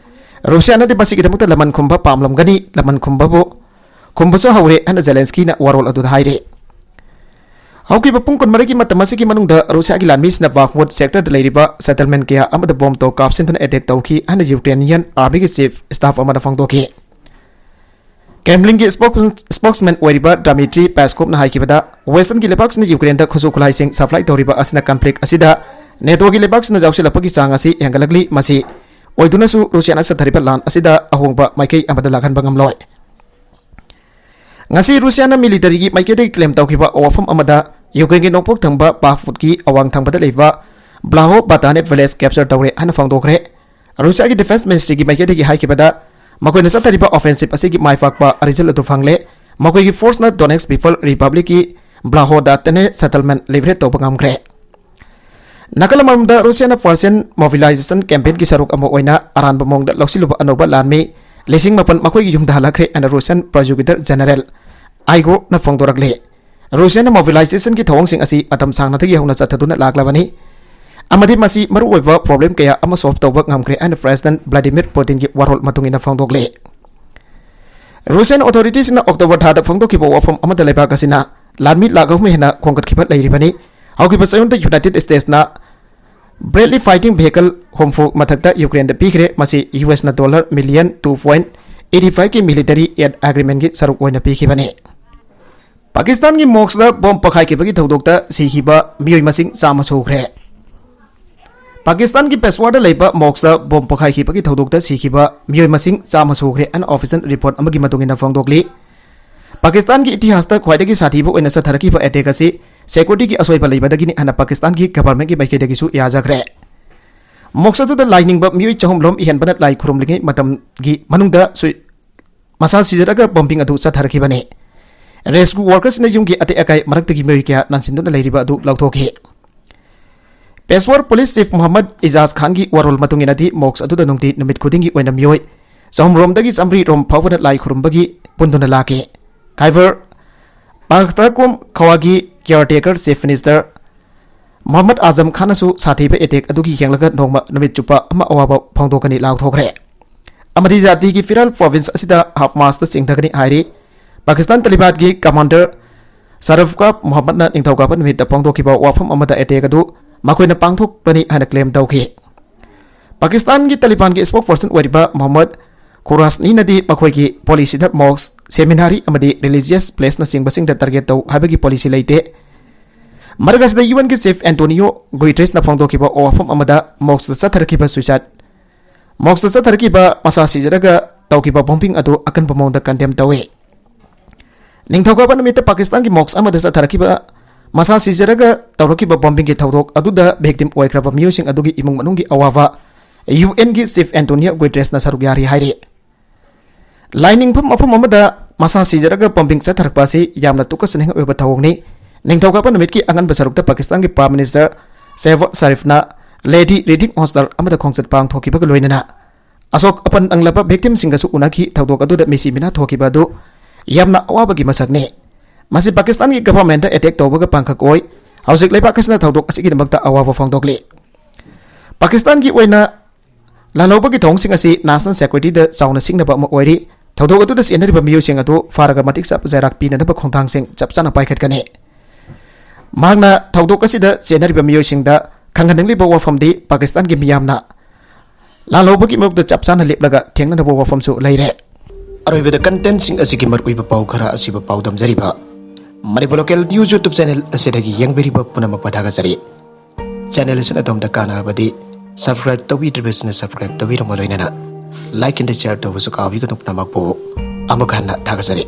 ꯔꯨꯁꯤꯌꯥꯅꯗꯤ ꯃꯁꯤꯒꯤꯗꯃꯛꯇ ꯂꯃꯟ ꯈꯨꯝꯕ ꯄꯥꯝꯂꯝꯒꯅꯤ, ꯂꯃꯟ ꯈꯨꯝꯕꯕꯨ ꯈꯨꯝꯕꯁꯨ ꯍꯧꯔꯦ ꯍꯥꯏꯅ Zelenskyꯅ ꯋꯥꯔꯣꯜ ꯑꯗꯨꯗ ꯍꯥꯏꯔꯤ꯫ ꯍꯧꯈꯤꯕ ꯄꯨꯡ ꯀꯨꯟꯃꯔꯤꯒꯤ ꯃꯇꯝ ꯑꯁꯤꯒꯤ ꯃꯅꯨꯡꯗ ꯔꯨꯁꯤꯌꯥꯒꯤ ꯂꯥꯟꯃꯤꯁꯤꯡꯅ Bakhmut sectorꯗ ꯂꯩꯔꯤꯕ settlement ꯀꯌꯥ ꯑꯃꯗ bomb ꯇꯧ ꯀꯥꯞꯁꯤꯟꯗꯨꯅ attack ꯇꯧꯈꯤ ꯍꯥꯏꯅ Ukrainian armyꯒꯤ chief staff ꯑꯃꯅ ꯐꯣꯡꯗꯣꯛꯈꯤ꯫ Kremlinꯒꯤ spokes-, spokesman ꯑꯣꯏꯔꯤꯕ Dmitry Peskovꯅ ꯍꯥꯏꯈꯤꯕꯗ, Westernꯒꯤ ꯂꯩꯕꯥꯛꯁꯤꯡꯅ Ukraineꯗ ꯈꯨꯠꯁꯨ ꯈꯨꯠꯂꯥꯏꯁꯤꯡ supply ꯇꯧꯔꯤꯕ ꯑꯁꯤꯅ conflict ꯑꯁꯤꯗ NATOꯒꯤ ꯂꯩꯕꯥꯛꯁꯤꯡꯅ ꯌꯥꯎꯁꯤꯜꯂꯛꯄꯒꯤ ꯆꯥꯡ ꯑꯁꯤ ꯍꯦꯟꯒꯠꯂꯛꯂꯤ꯫ ꯃꯁꯤ ꯑꯣꯏꯗꯨꯅꯁꯨ ꯔꯨꯁꯤꯌꯥꯅ ꯆꯠꯊꯔꯤꯕ ꯂꯥꯟ ꯑꯁꯤꯗ ꯑꯍꯣꯡꯕ ꯃꯥꯏꯀꯩ ꯑꯃꯗ ꯂꯥꯛꯍꯟꯕ ꯉꯝꯂꯣꯏ꯫ ꯉꯁꯤ ꯔꯨꯁꯤꯌꯥꯅ militaryꯒꯤ ꯃꯥꯏꯀꯩꯗꯒꯤ claim ꯇꯧꯈꯤꯕ ꯋꯥꯐꯝ ꯑꯃꯗ, Ukraineꯒꯤ ꯅꯣꯡꯄꯣꯛ ꯊꯪꯕ Bakhmutꯀꯤ ꯑꯋꯥꯡ ꯊꯪꯕꯗ ꯂꯩꯕ Blaho Batane village capture ꯇꯧꯔꯦ ꯍꯥꯏꯅ ꯐꯣꯡꯗꯣꯛꯈ꯭ꯔꯦ꯫ ꯔꯨꯁꯤꯌꯥꯒꯤ Defence Ministryꯒꯤ ꯃꯥꯏꯀꯩꯗꯒꯤ ꯍꯥꯏꯈꯤꯕꯗ, ꯃꯈꯣꯏꯅ ꯆꯠꯊꯔꯤꯕ offensive ꯑꯁꯤꯒꯤ ꯃꯥꯏ ꯄꯥꯛꯄ result ꯑꯗꯨ ꯐꯪꯂꯦ꯫ ꯃꯈꯣꯏꯒꯤ forceꯅ Donetsk People Republicꯀꯤ Blahodatene settlement liberate ꯇꯧꯕ ꯉꯝꯈ꯭ꯔꯦ꯫ ꯅꯥꯀꯜ ꯑꯃꯔꯣꯝꯗ ꯔꯨꯁꯤꯌꯥꯅ Persian mobilization campaignꯒꯤ ꯁꯔꯨꯛ ꯑꯃ ꯑꯣꯏꯅ ꯑꯔꯥꯟꯕ ꯃꯑꯣꯡꯗ ꯂꯧꯁꯤꯜꯂꯨꯕ ꯑꯅꯧꯕ ꯂꯥꯟꯃꯤ ꯂꯤꯁꯤꯡ ꯃꯥꯄꯟ ꯃꯈꯣꯏꯒꯤ ꯌꯨꯝꯗ ꯍꯜꯂꯛꯈ꯭ꯔꯦ ꯍꯥꯏꯅ ꯔꯨꯁꯤꯌꯥꯟ Prosecutor General Igorꯅ ꯐꯣꯡꯗꯣꯔꯛꯂꯤ꯫ ꯔꯨꯁꯤꯌꯥꯅ mobilizationꯒꯤ ꯊꯧꯑꯣꯡꯁꯤꯡ ꯑꯁꯤ ꯃꯇꯝ ꯁꯥꯡꯅꯗꯒꯤ ꯍꯧꯅ ꯆꯠꯊꯗꯨꯅ ꯂꯥꯛꯂꯕꯅꯤ ꯑꯃꯗꯤ ꯃꯁꯤ ꯃꯔꯨꯑꯣꯏꯕ problem ꯀꯌꯥ ꯑꯃ solve ꯇꯧꯕ ꯉꯝꯈ꯭ꯔꯦ ꯍꯥꯏꯅ President Vladimir Putinꯒꯤ ꯋꯥꯔꯣꯜ ꯃꯇꯨꯡ ꯏꯟꯅ ꯐꯣꯡꯗꯣꯛꯂꯤ꯫ Russian authorityꯁꯤꯡꯅ October ꯊꯥꯗ ꯐꯣꯡꯗꯣꯛꯈꯤꯕ ꯋꯥꯐꯝ ꯑꯃꯗ ꯂꯩꯕꯥꯛ ꯑꯁꯤꯅ ꯂꯥꯟꯃꯤ ꯂꯥꯈ ꯑꯍꯨꯝ ꯍꯦꯟꯅ ꯈꯣꯝꯒꯠꯈꯤꯕ ꯂꯩꯔꯤꯕꯅꯤ꯫ ꯍꯧꯈꯤꯕ ꯆꯌꯣꯜꯗ United Statesꯅ Bradley fighting vehicle ꯍꯨꯝꯐꯨ ꯃꯊꯛꯇ Ukraineꯗ ꯄꯤꯈ꯭ꯔꯦ꯫ ꯃꯁꯤ USꯅ dollar million two point eighty fiveꯀꯤ military aid agreementꯀꯤ ꯁꯔꯨꯛ ꯑꯣꯏꯅ ꯄꯤꯈꯤꯕꯅꯤ꯫ ꯄꯥꯀꯤꯁꯇꯥꯟꯒꯤ mosqueꯗ bomb ꯄꯣꯈꯥꯏꯈꯤꯕꯒꯤ ꯊꯧꯗꯣꯛꯇ ꯁꯤꯈꯤꯕ ꯃꯤꯑꯣꯏ ꯃꯁꯤꯡ ꯆꯥꯝꯃ ꯁꯨꯈ꯭ꯔꯦ꯫ ꯄꯥꯀꯤꯁꯇꯥꯟꯒꯤ ꯄꯦꯁꯋꯥꯔꯗ ꯂꯩꯕ mosqueꯗ bomb ꯄꯣꯈꯥꯏꯈꯤꯕꯒꯤ ꯊꯧꯗꯣꯛꯇ ꯁꯤꯈꯤꯕ ꯃꯤꯑꯣꯏ ꯃꯁꯤꯡ ꯆꯥꯝꯃ ꯁꯨꯈ꯭ꯔꯦ ꯍꯥꯏꯅ official report ꯑꯃꯒꯤ ꯃꯇꯨꯡ ꯏꯟꯅ ꯐꯣꯡꯗꯣꯛꯂꯤ꯫ ꯄꯥꯀꯤꯁꯇꯥꯟꯒꯤ ꯏꯇꯤꯍꯥꯁꯇ ꯈ꯭ꯋꯥꯏꯗꯒꯤ ꯁꯥꯊꯤꯕ ꯑꯣꯏꯅ ꯆꯠꯊꯔꯛꯈꯤꯕ attack ꯑꯁꯤ securityꯒꯤ ꯑꯁꯣꯏꯕ ꯂꯩꯕꯗꯒꯤꯅꯤ ꯍꯥꯏꯅ ꯄꯥꯀꯤꯁꯇꯥꯟꯒꯤ governmentꯀꯤ ꯃꯥꯏꯀꯩꯗꯒꯤꯁꯨ ꯌꯥꯖꯈ꯭ꯔꯦ꯫ Mosque ꯑꯗꯨꯗ ꯂꯥꯏꯅꯤꯡꯕ ꯃꯤꯑꯣꯏ ꯆꯍꯨꯝ ꯂꯣꯝ ꯏꯍꯦꯟꯕꯅ ꯂꯥꯏ ꯈꯨꯔꯨꯝꯂꯤꯉꯩ ꯃꯇꯝꯒꯤ ꯃꯅꯨꯡꯗ ꯁꯨ-, ꯃꯁꯥ ꯁꯤꯖꯔꯒ bombing ꯑꯗꯨ ꯆꯠꯊꯔꯛꯈꯤꯕꯅꯤ꯫ Rescue workersꯅ ꯌꯨꯝꯒꯤ ꯑꯇꯦꯛ ꯑꯀꯥꯏ ꯃꯔꯛꯇꯒꯤ ꯃꯤꯑꯣꯏ ꯀꯌꯥ ꯅꯟꯁꯤꯟꯗꯨꯅ ꯂꯩꯔꯤꯕ ꯑꯗꯨ ꯂꯧꯊꯣꯛꯈꯤ꯫ Peshawar Police Chief Mohammad Ijaz Khanꯒꯤ ꯋꯥꯔꯣꯜ ꯃꯇꯨꯡ ꯏꯟꯅꯗꯤ, mosque ꯑꯗꯨꯗ ꯅꯨꯡꯇꯤ ꯅꯨꯃꯤꯠ ꯈꯨꯗꯤꯡꯒꯤ ꯑꯣꯏꯅ ꯃꯤꯑꯣꯏ ꯆꯍꯨꯝ ꯔꯣꯝꯗꯒꯤ ꯆꯥꯝꯃꯔꯤ ꯔꯣꯝ ꯐꯥꯎꯕꯅ ꯂꯥꯏ ꯈꯨꯔꯨꯝꯕꯒꯤ ꯄꯨꯟꯗꯨꯅ ꯂꯥꯛꯈꯤ꯫ Khyber Pakhtunkhwaꯒꯤ caretaker Chief Minister Mohammad Azam Khanꯅꯁꯨ ꯁꯥꯊꯤꯕ attack ꯑꯗꯨꯒꯤ ꯌꯦꯡꯂꯒ ꯅꯣꯡꯃ ꯅꯨꯃꯤꯠ ꯆꯨꯞꯄ ꯑꯃ ꯑꯋꯥꯕ ꯐꯣꯡꯗꯣꯛꯀꯅꯤ ꯂꯥꯎꯊꯣꯛꯈ꯭ꯔꯦ꯫ ꯑꯃꯗꯤ ꯖꯥꯇꯤꯒꯤ ꯐꯤꯔꯥꯜ province ꯑꯁꯤꯗ half mastꯇ ꯆꯤꯡꯊꯒꯅꯤ ꯍꯥꯏꯔꯤ꯫ ꯄꯥꯀꯤꯁꯇꯥꯟ ꯇꯥꯂꯤꯕꯥꯟꯒꯤ commander ꯁꯔꯐꯀꯥꯞ ꯃꯨꯍꯝꯃꯗꯅ ꯅꯤꯡꯊꯧꯀꯥꯕ ꯅꯨꯃꯤꯠꯇ ꯐꯣꯡꯗꯣꯛꯈꯤꯕ ꯋꯥꯐꯝ ꯑꯃꯗ attack ꯑꯗꯨ ꯃꯈꯣꯏꯅ ꯄꯥꯡꯊꯣꯛꯄꯅꯤ ꯍꯥꯏꯅ claim ꯇꯧꯈꯤ꯫ ꯄꯥꯀꯤꯁꯇꯥꯟꯒꯤ ꯇꯥꯂꯤꯕꯥꯟꯒꯤ spokesperson ꯑꯣꯏꯔꯤꯕ ꯃꯨꯍꯝꯃꯗ ꯈꯨꯔꯥꯁꯅꯤꯅꯗꯤ ꯃꯈꯣꯏꯒꯤ policyꯗ mosque, seminary ꯑꯃꯗꯤ religious placeꯅꯆꯤꯡꯕꯁꯤꯡꯗ target ꯇꯧ ꯍꯥꯏꯕꯒꯤ policy ꯂꯩꯇꯦ꯫ ꯃꯔꯛ ꯑꯁꯤꯗ UNꯒꯤ Chief Antonio Guterresꯅ ꯐꯣꯡꯗꯣꯛꯈꯤꯕ ꯋꯥꯐꯝ ꯑꯃꯗ mosqueꯇ ꯆꯠꯊꯔꯛꯈꯤꯕ suicide, mosqueꯇ ꯆꯠꯊꯔꯛꯈꯤꯕ ꯃꯁꯥ ꯁꯤꯖꯔꯒ ꯇꯧꯈꯤꯕ bombing ꯑꯗꯨ ꯑꯀꯟꯕ ꯃꯑꯣꯡꯗ condemn ꯇꯧꯏ꯫ ꯅꯤꯡꯊꯧꯀꯥꯕ ꯅꯨꯃꯤꯠꯇ ꯄꯥꯀꯤꯁꯇꯥꯟꯒꯤ mosque ꯑꯃꯗ ꯆꯠꯊꯔꯛꯈꯤꯕ, ꯃꯁꯥ ꯁꯤꯖꯔꯒ ꯇꯧꯔꯛꯈꯤꯕ bombingꯒꯤ ꯊꯧꯗꯣꯛ ꯑꯗꯨꯗ victim ꯑꯣꯏꯈ꯭ꯔꯕ ꯃꯤꯑꯣꯏꯁꯤꯡ ꯑꯗꯨꯒꯤ ꯏꯃꯨꯡ ꯃꯅꯨꯡꯒꯤ ꯑꯋꯥꯕ UNꯒꯤ Chief Antonio Guterresꯅ ꯁꯔꯨꯛ ꯌꯥꯔꯤ ꯍꯥꯏꯔꯤ꯫ ꯂꯥꯏꯅꯤꯡꯐꯝ ꯃꯐꯝ ꯑꯃꯗ ꯃꯁꯥ ꯁꯤꯖꯔꯒ bombing ꯆꯠꯊꯔꯛꯄ ꯑꯁꯤ ꯌꯥꯝꯅ ꯇꯨꯀꯠꯆꯅꯤꯡꯉꯥꯏ ꯑꯣꯏꯕ ꯊꯧꯑꯣꯡꯅꯤ꯫ ꯅꯤꯡꯊꯧꯀꯥꯕ ꯅꯨꯃꯤꯠꯀꯤ ꯑꯉꯟꯕ ꯁꯔꯨꯛꯇ ꯄꯥꯀꯤꯁꯇꯥꯟꯒꯤ Prime Minister ꯁꯦꯍꯕꯥꯖ ꯁꯔꯤꯐꯅ ꯂꯦꯗꯤ ꯔꯤꯗꯤꯡ ꯍꯣꯁꯇꯦꯜ ꯑꯃꯗ ꯈꯣꯡꯆꯠ ꯄꯥꯡꯊꯣꯛꯈꯤꯕꯒ ꯂꯣꯏꯅꯅ ꯑꯁꯣꯛ ꯑꯄꯟ ꯅꯪꯂꯕ ꯚꯤꯛꯇꯤꯝꯁꯤꯡꯒꯁꯨ ꯎꯅꯈꯤ꯫ ꯊꯧꯗꯣꯛ ꯑꯗꯨꯗ ꯃꯤꯁꯤ ꯃꯤꯅꯥ ꯊꯣꯛꯈꯤꯕ ꯑꯗꯨ ꯌꯥꯝꯅ ꯑꯋꯥꯕꯒꯤ ꯃꯁꯛꯅꯤ꯫ ꯃꯁꯤ ꯄꯥꯀꯤꯁꯇꯥꯟꯒꯤ ꯒꯚꯔꯟꯃꯦꯟꯠꯇ ꯑꯦꯇꯦꯛ ꯇꯧꯕꯒ ꯄꯥꯡꯈꯛ ꯑꯣꯏ꯫ ꯍꯧꯖꯤꯛ ꯂꯩꯕꯥꯛ ꯑꯁꯤꯅ ꯊꯧꯗꯣꯛ ꯑꯁꯤꯒꯤꯗꯃꯛꯇ ꯑꯋꯥꯕ ꯐꯣꯡꯗꯣꯛꯂꯤ꯫ ꯄꯥꯀꯤꯁꯇꯥꯟꯒꯤ ꯑꯣꯏꯅ ꯂꯥꯜꯍꯧꯕꯒꯤ ꯊꯧꯑꯣꯡꯁꯤꯡ ꯑꯁꯤ ꯅꯦꯁꯅꯦꯜ ꯁꯦꯀ꯭ꯌꯨꯔꯤꯇꯤꯗ ꯆꯥꯎꯅ ꯁꯤꯡꯅꯕ ꯑꯃ ꯑꯣꯏꯔꯤ꯫ ꯊꯧꯗꯣꯛ ꯑꯗꯨꯗ ꯆꯦꯟꯅꯔꯤꯕ ꯃꯤꯑꯣꯏꯁꯤꯡ ꯑꯗꯨ ꯐꯥꯔꯒ ꯃꯇꯤꯛ ꯆꯥꯕ ꯆꯩꯔꯥꯛ ꯄꯤꯅꯅꯕ ꯈꯣꯡꯊꯥꯡꯁꯤꯡ ꯆꯞ ꯆꯥꯅ ꯄꯥꯏꯈꯠꯀꯅꯤ꯫ ꯃꯍꯥꯛꯅ ꯊꯧꯗꯣꯛ ꯑꯁꯤꯗ ꯆꯦꯟꯅꯔꯤꯕ ꯃꯤꯑꯣꯏꯁꯤꯡꯗ ꯈꯪꯍꯟꯅꯤꯡꯂꯤꯕ ꯋꯥꯐꯝꯗꯤ ꯄꯥꯀꯤꯁꯇꯥꯟꯒꯤ ꯃꯤꯌꯥꯝꯅ ꯂꯥꯜꯍꯧꯕꯒꯤ ꯃꯔꯛꯇ ꯆꯞ ꯆꯥꯅ ꯂꯦꯞꯂꯒ ꯊꯦꯡꯅꯅꯕ ꯋꯥꯐꯝꯁꯨ ꯂꯩꯔꯦ꯫ ꯑꯔꯣꯏꯕꯗ ꯀꯟꯇꯦꯟꯠꯁꯤꯡ ꯑꯁꯤꯒꯤ ꯃꯔꯨꯑꯣꯏꯕ ꯄꯥꯎ ꯈꯔ ꯑꯁꯤꯕꯨ ꯄꯥꯎꯗꯝꯖꯔꯤꯕ Manipur local news YouTube channel ꯑꯁꯤꯗꯒꯤ ꯌꯦꯡꯕꯤꯔꯤꯕ ꯄꯨꯝꯅꯃꯛꯄꯨ ꯊꯥꯒꯠꯆꯔꯤ꯫ ꯆꯦꯅꯦꯜ ꯑꯁꯤꯅ ꯑꯗꯣꯝꯗ ꯀꯥꯟꯅꯔꯕꯗꯤ ꯁꯕꯁꯀ꯭ꯔꯥꯏꯕ ꯇꯧꯕꯤꯗ꯭ꯔꯤꯕꯁꯤꯡꯅ ꯁꯕꯁꯀ꯭ꯔꯥꯏꯕ ꯇꯧꯕꯤꯔꯝꯕ ꯂꯣꯏꯅꯅ ꯂꯥꯏꯛ ꯑꯦꯟ ꯁꯤꯌꯔ ꯇꯧꯕꯁꯨ ꯀꯥꯎꯕꯤꯒꯅꯨ꯫ ꯄꯨꯝꯅꯃꯛꯄꯨ ꯑꯃꯨꯛ ꯍꯟꯅ ꯊꯥꯒꯠꯆꯔꯤ꯫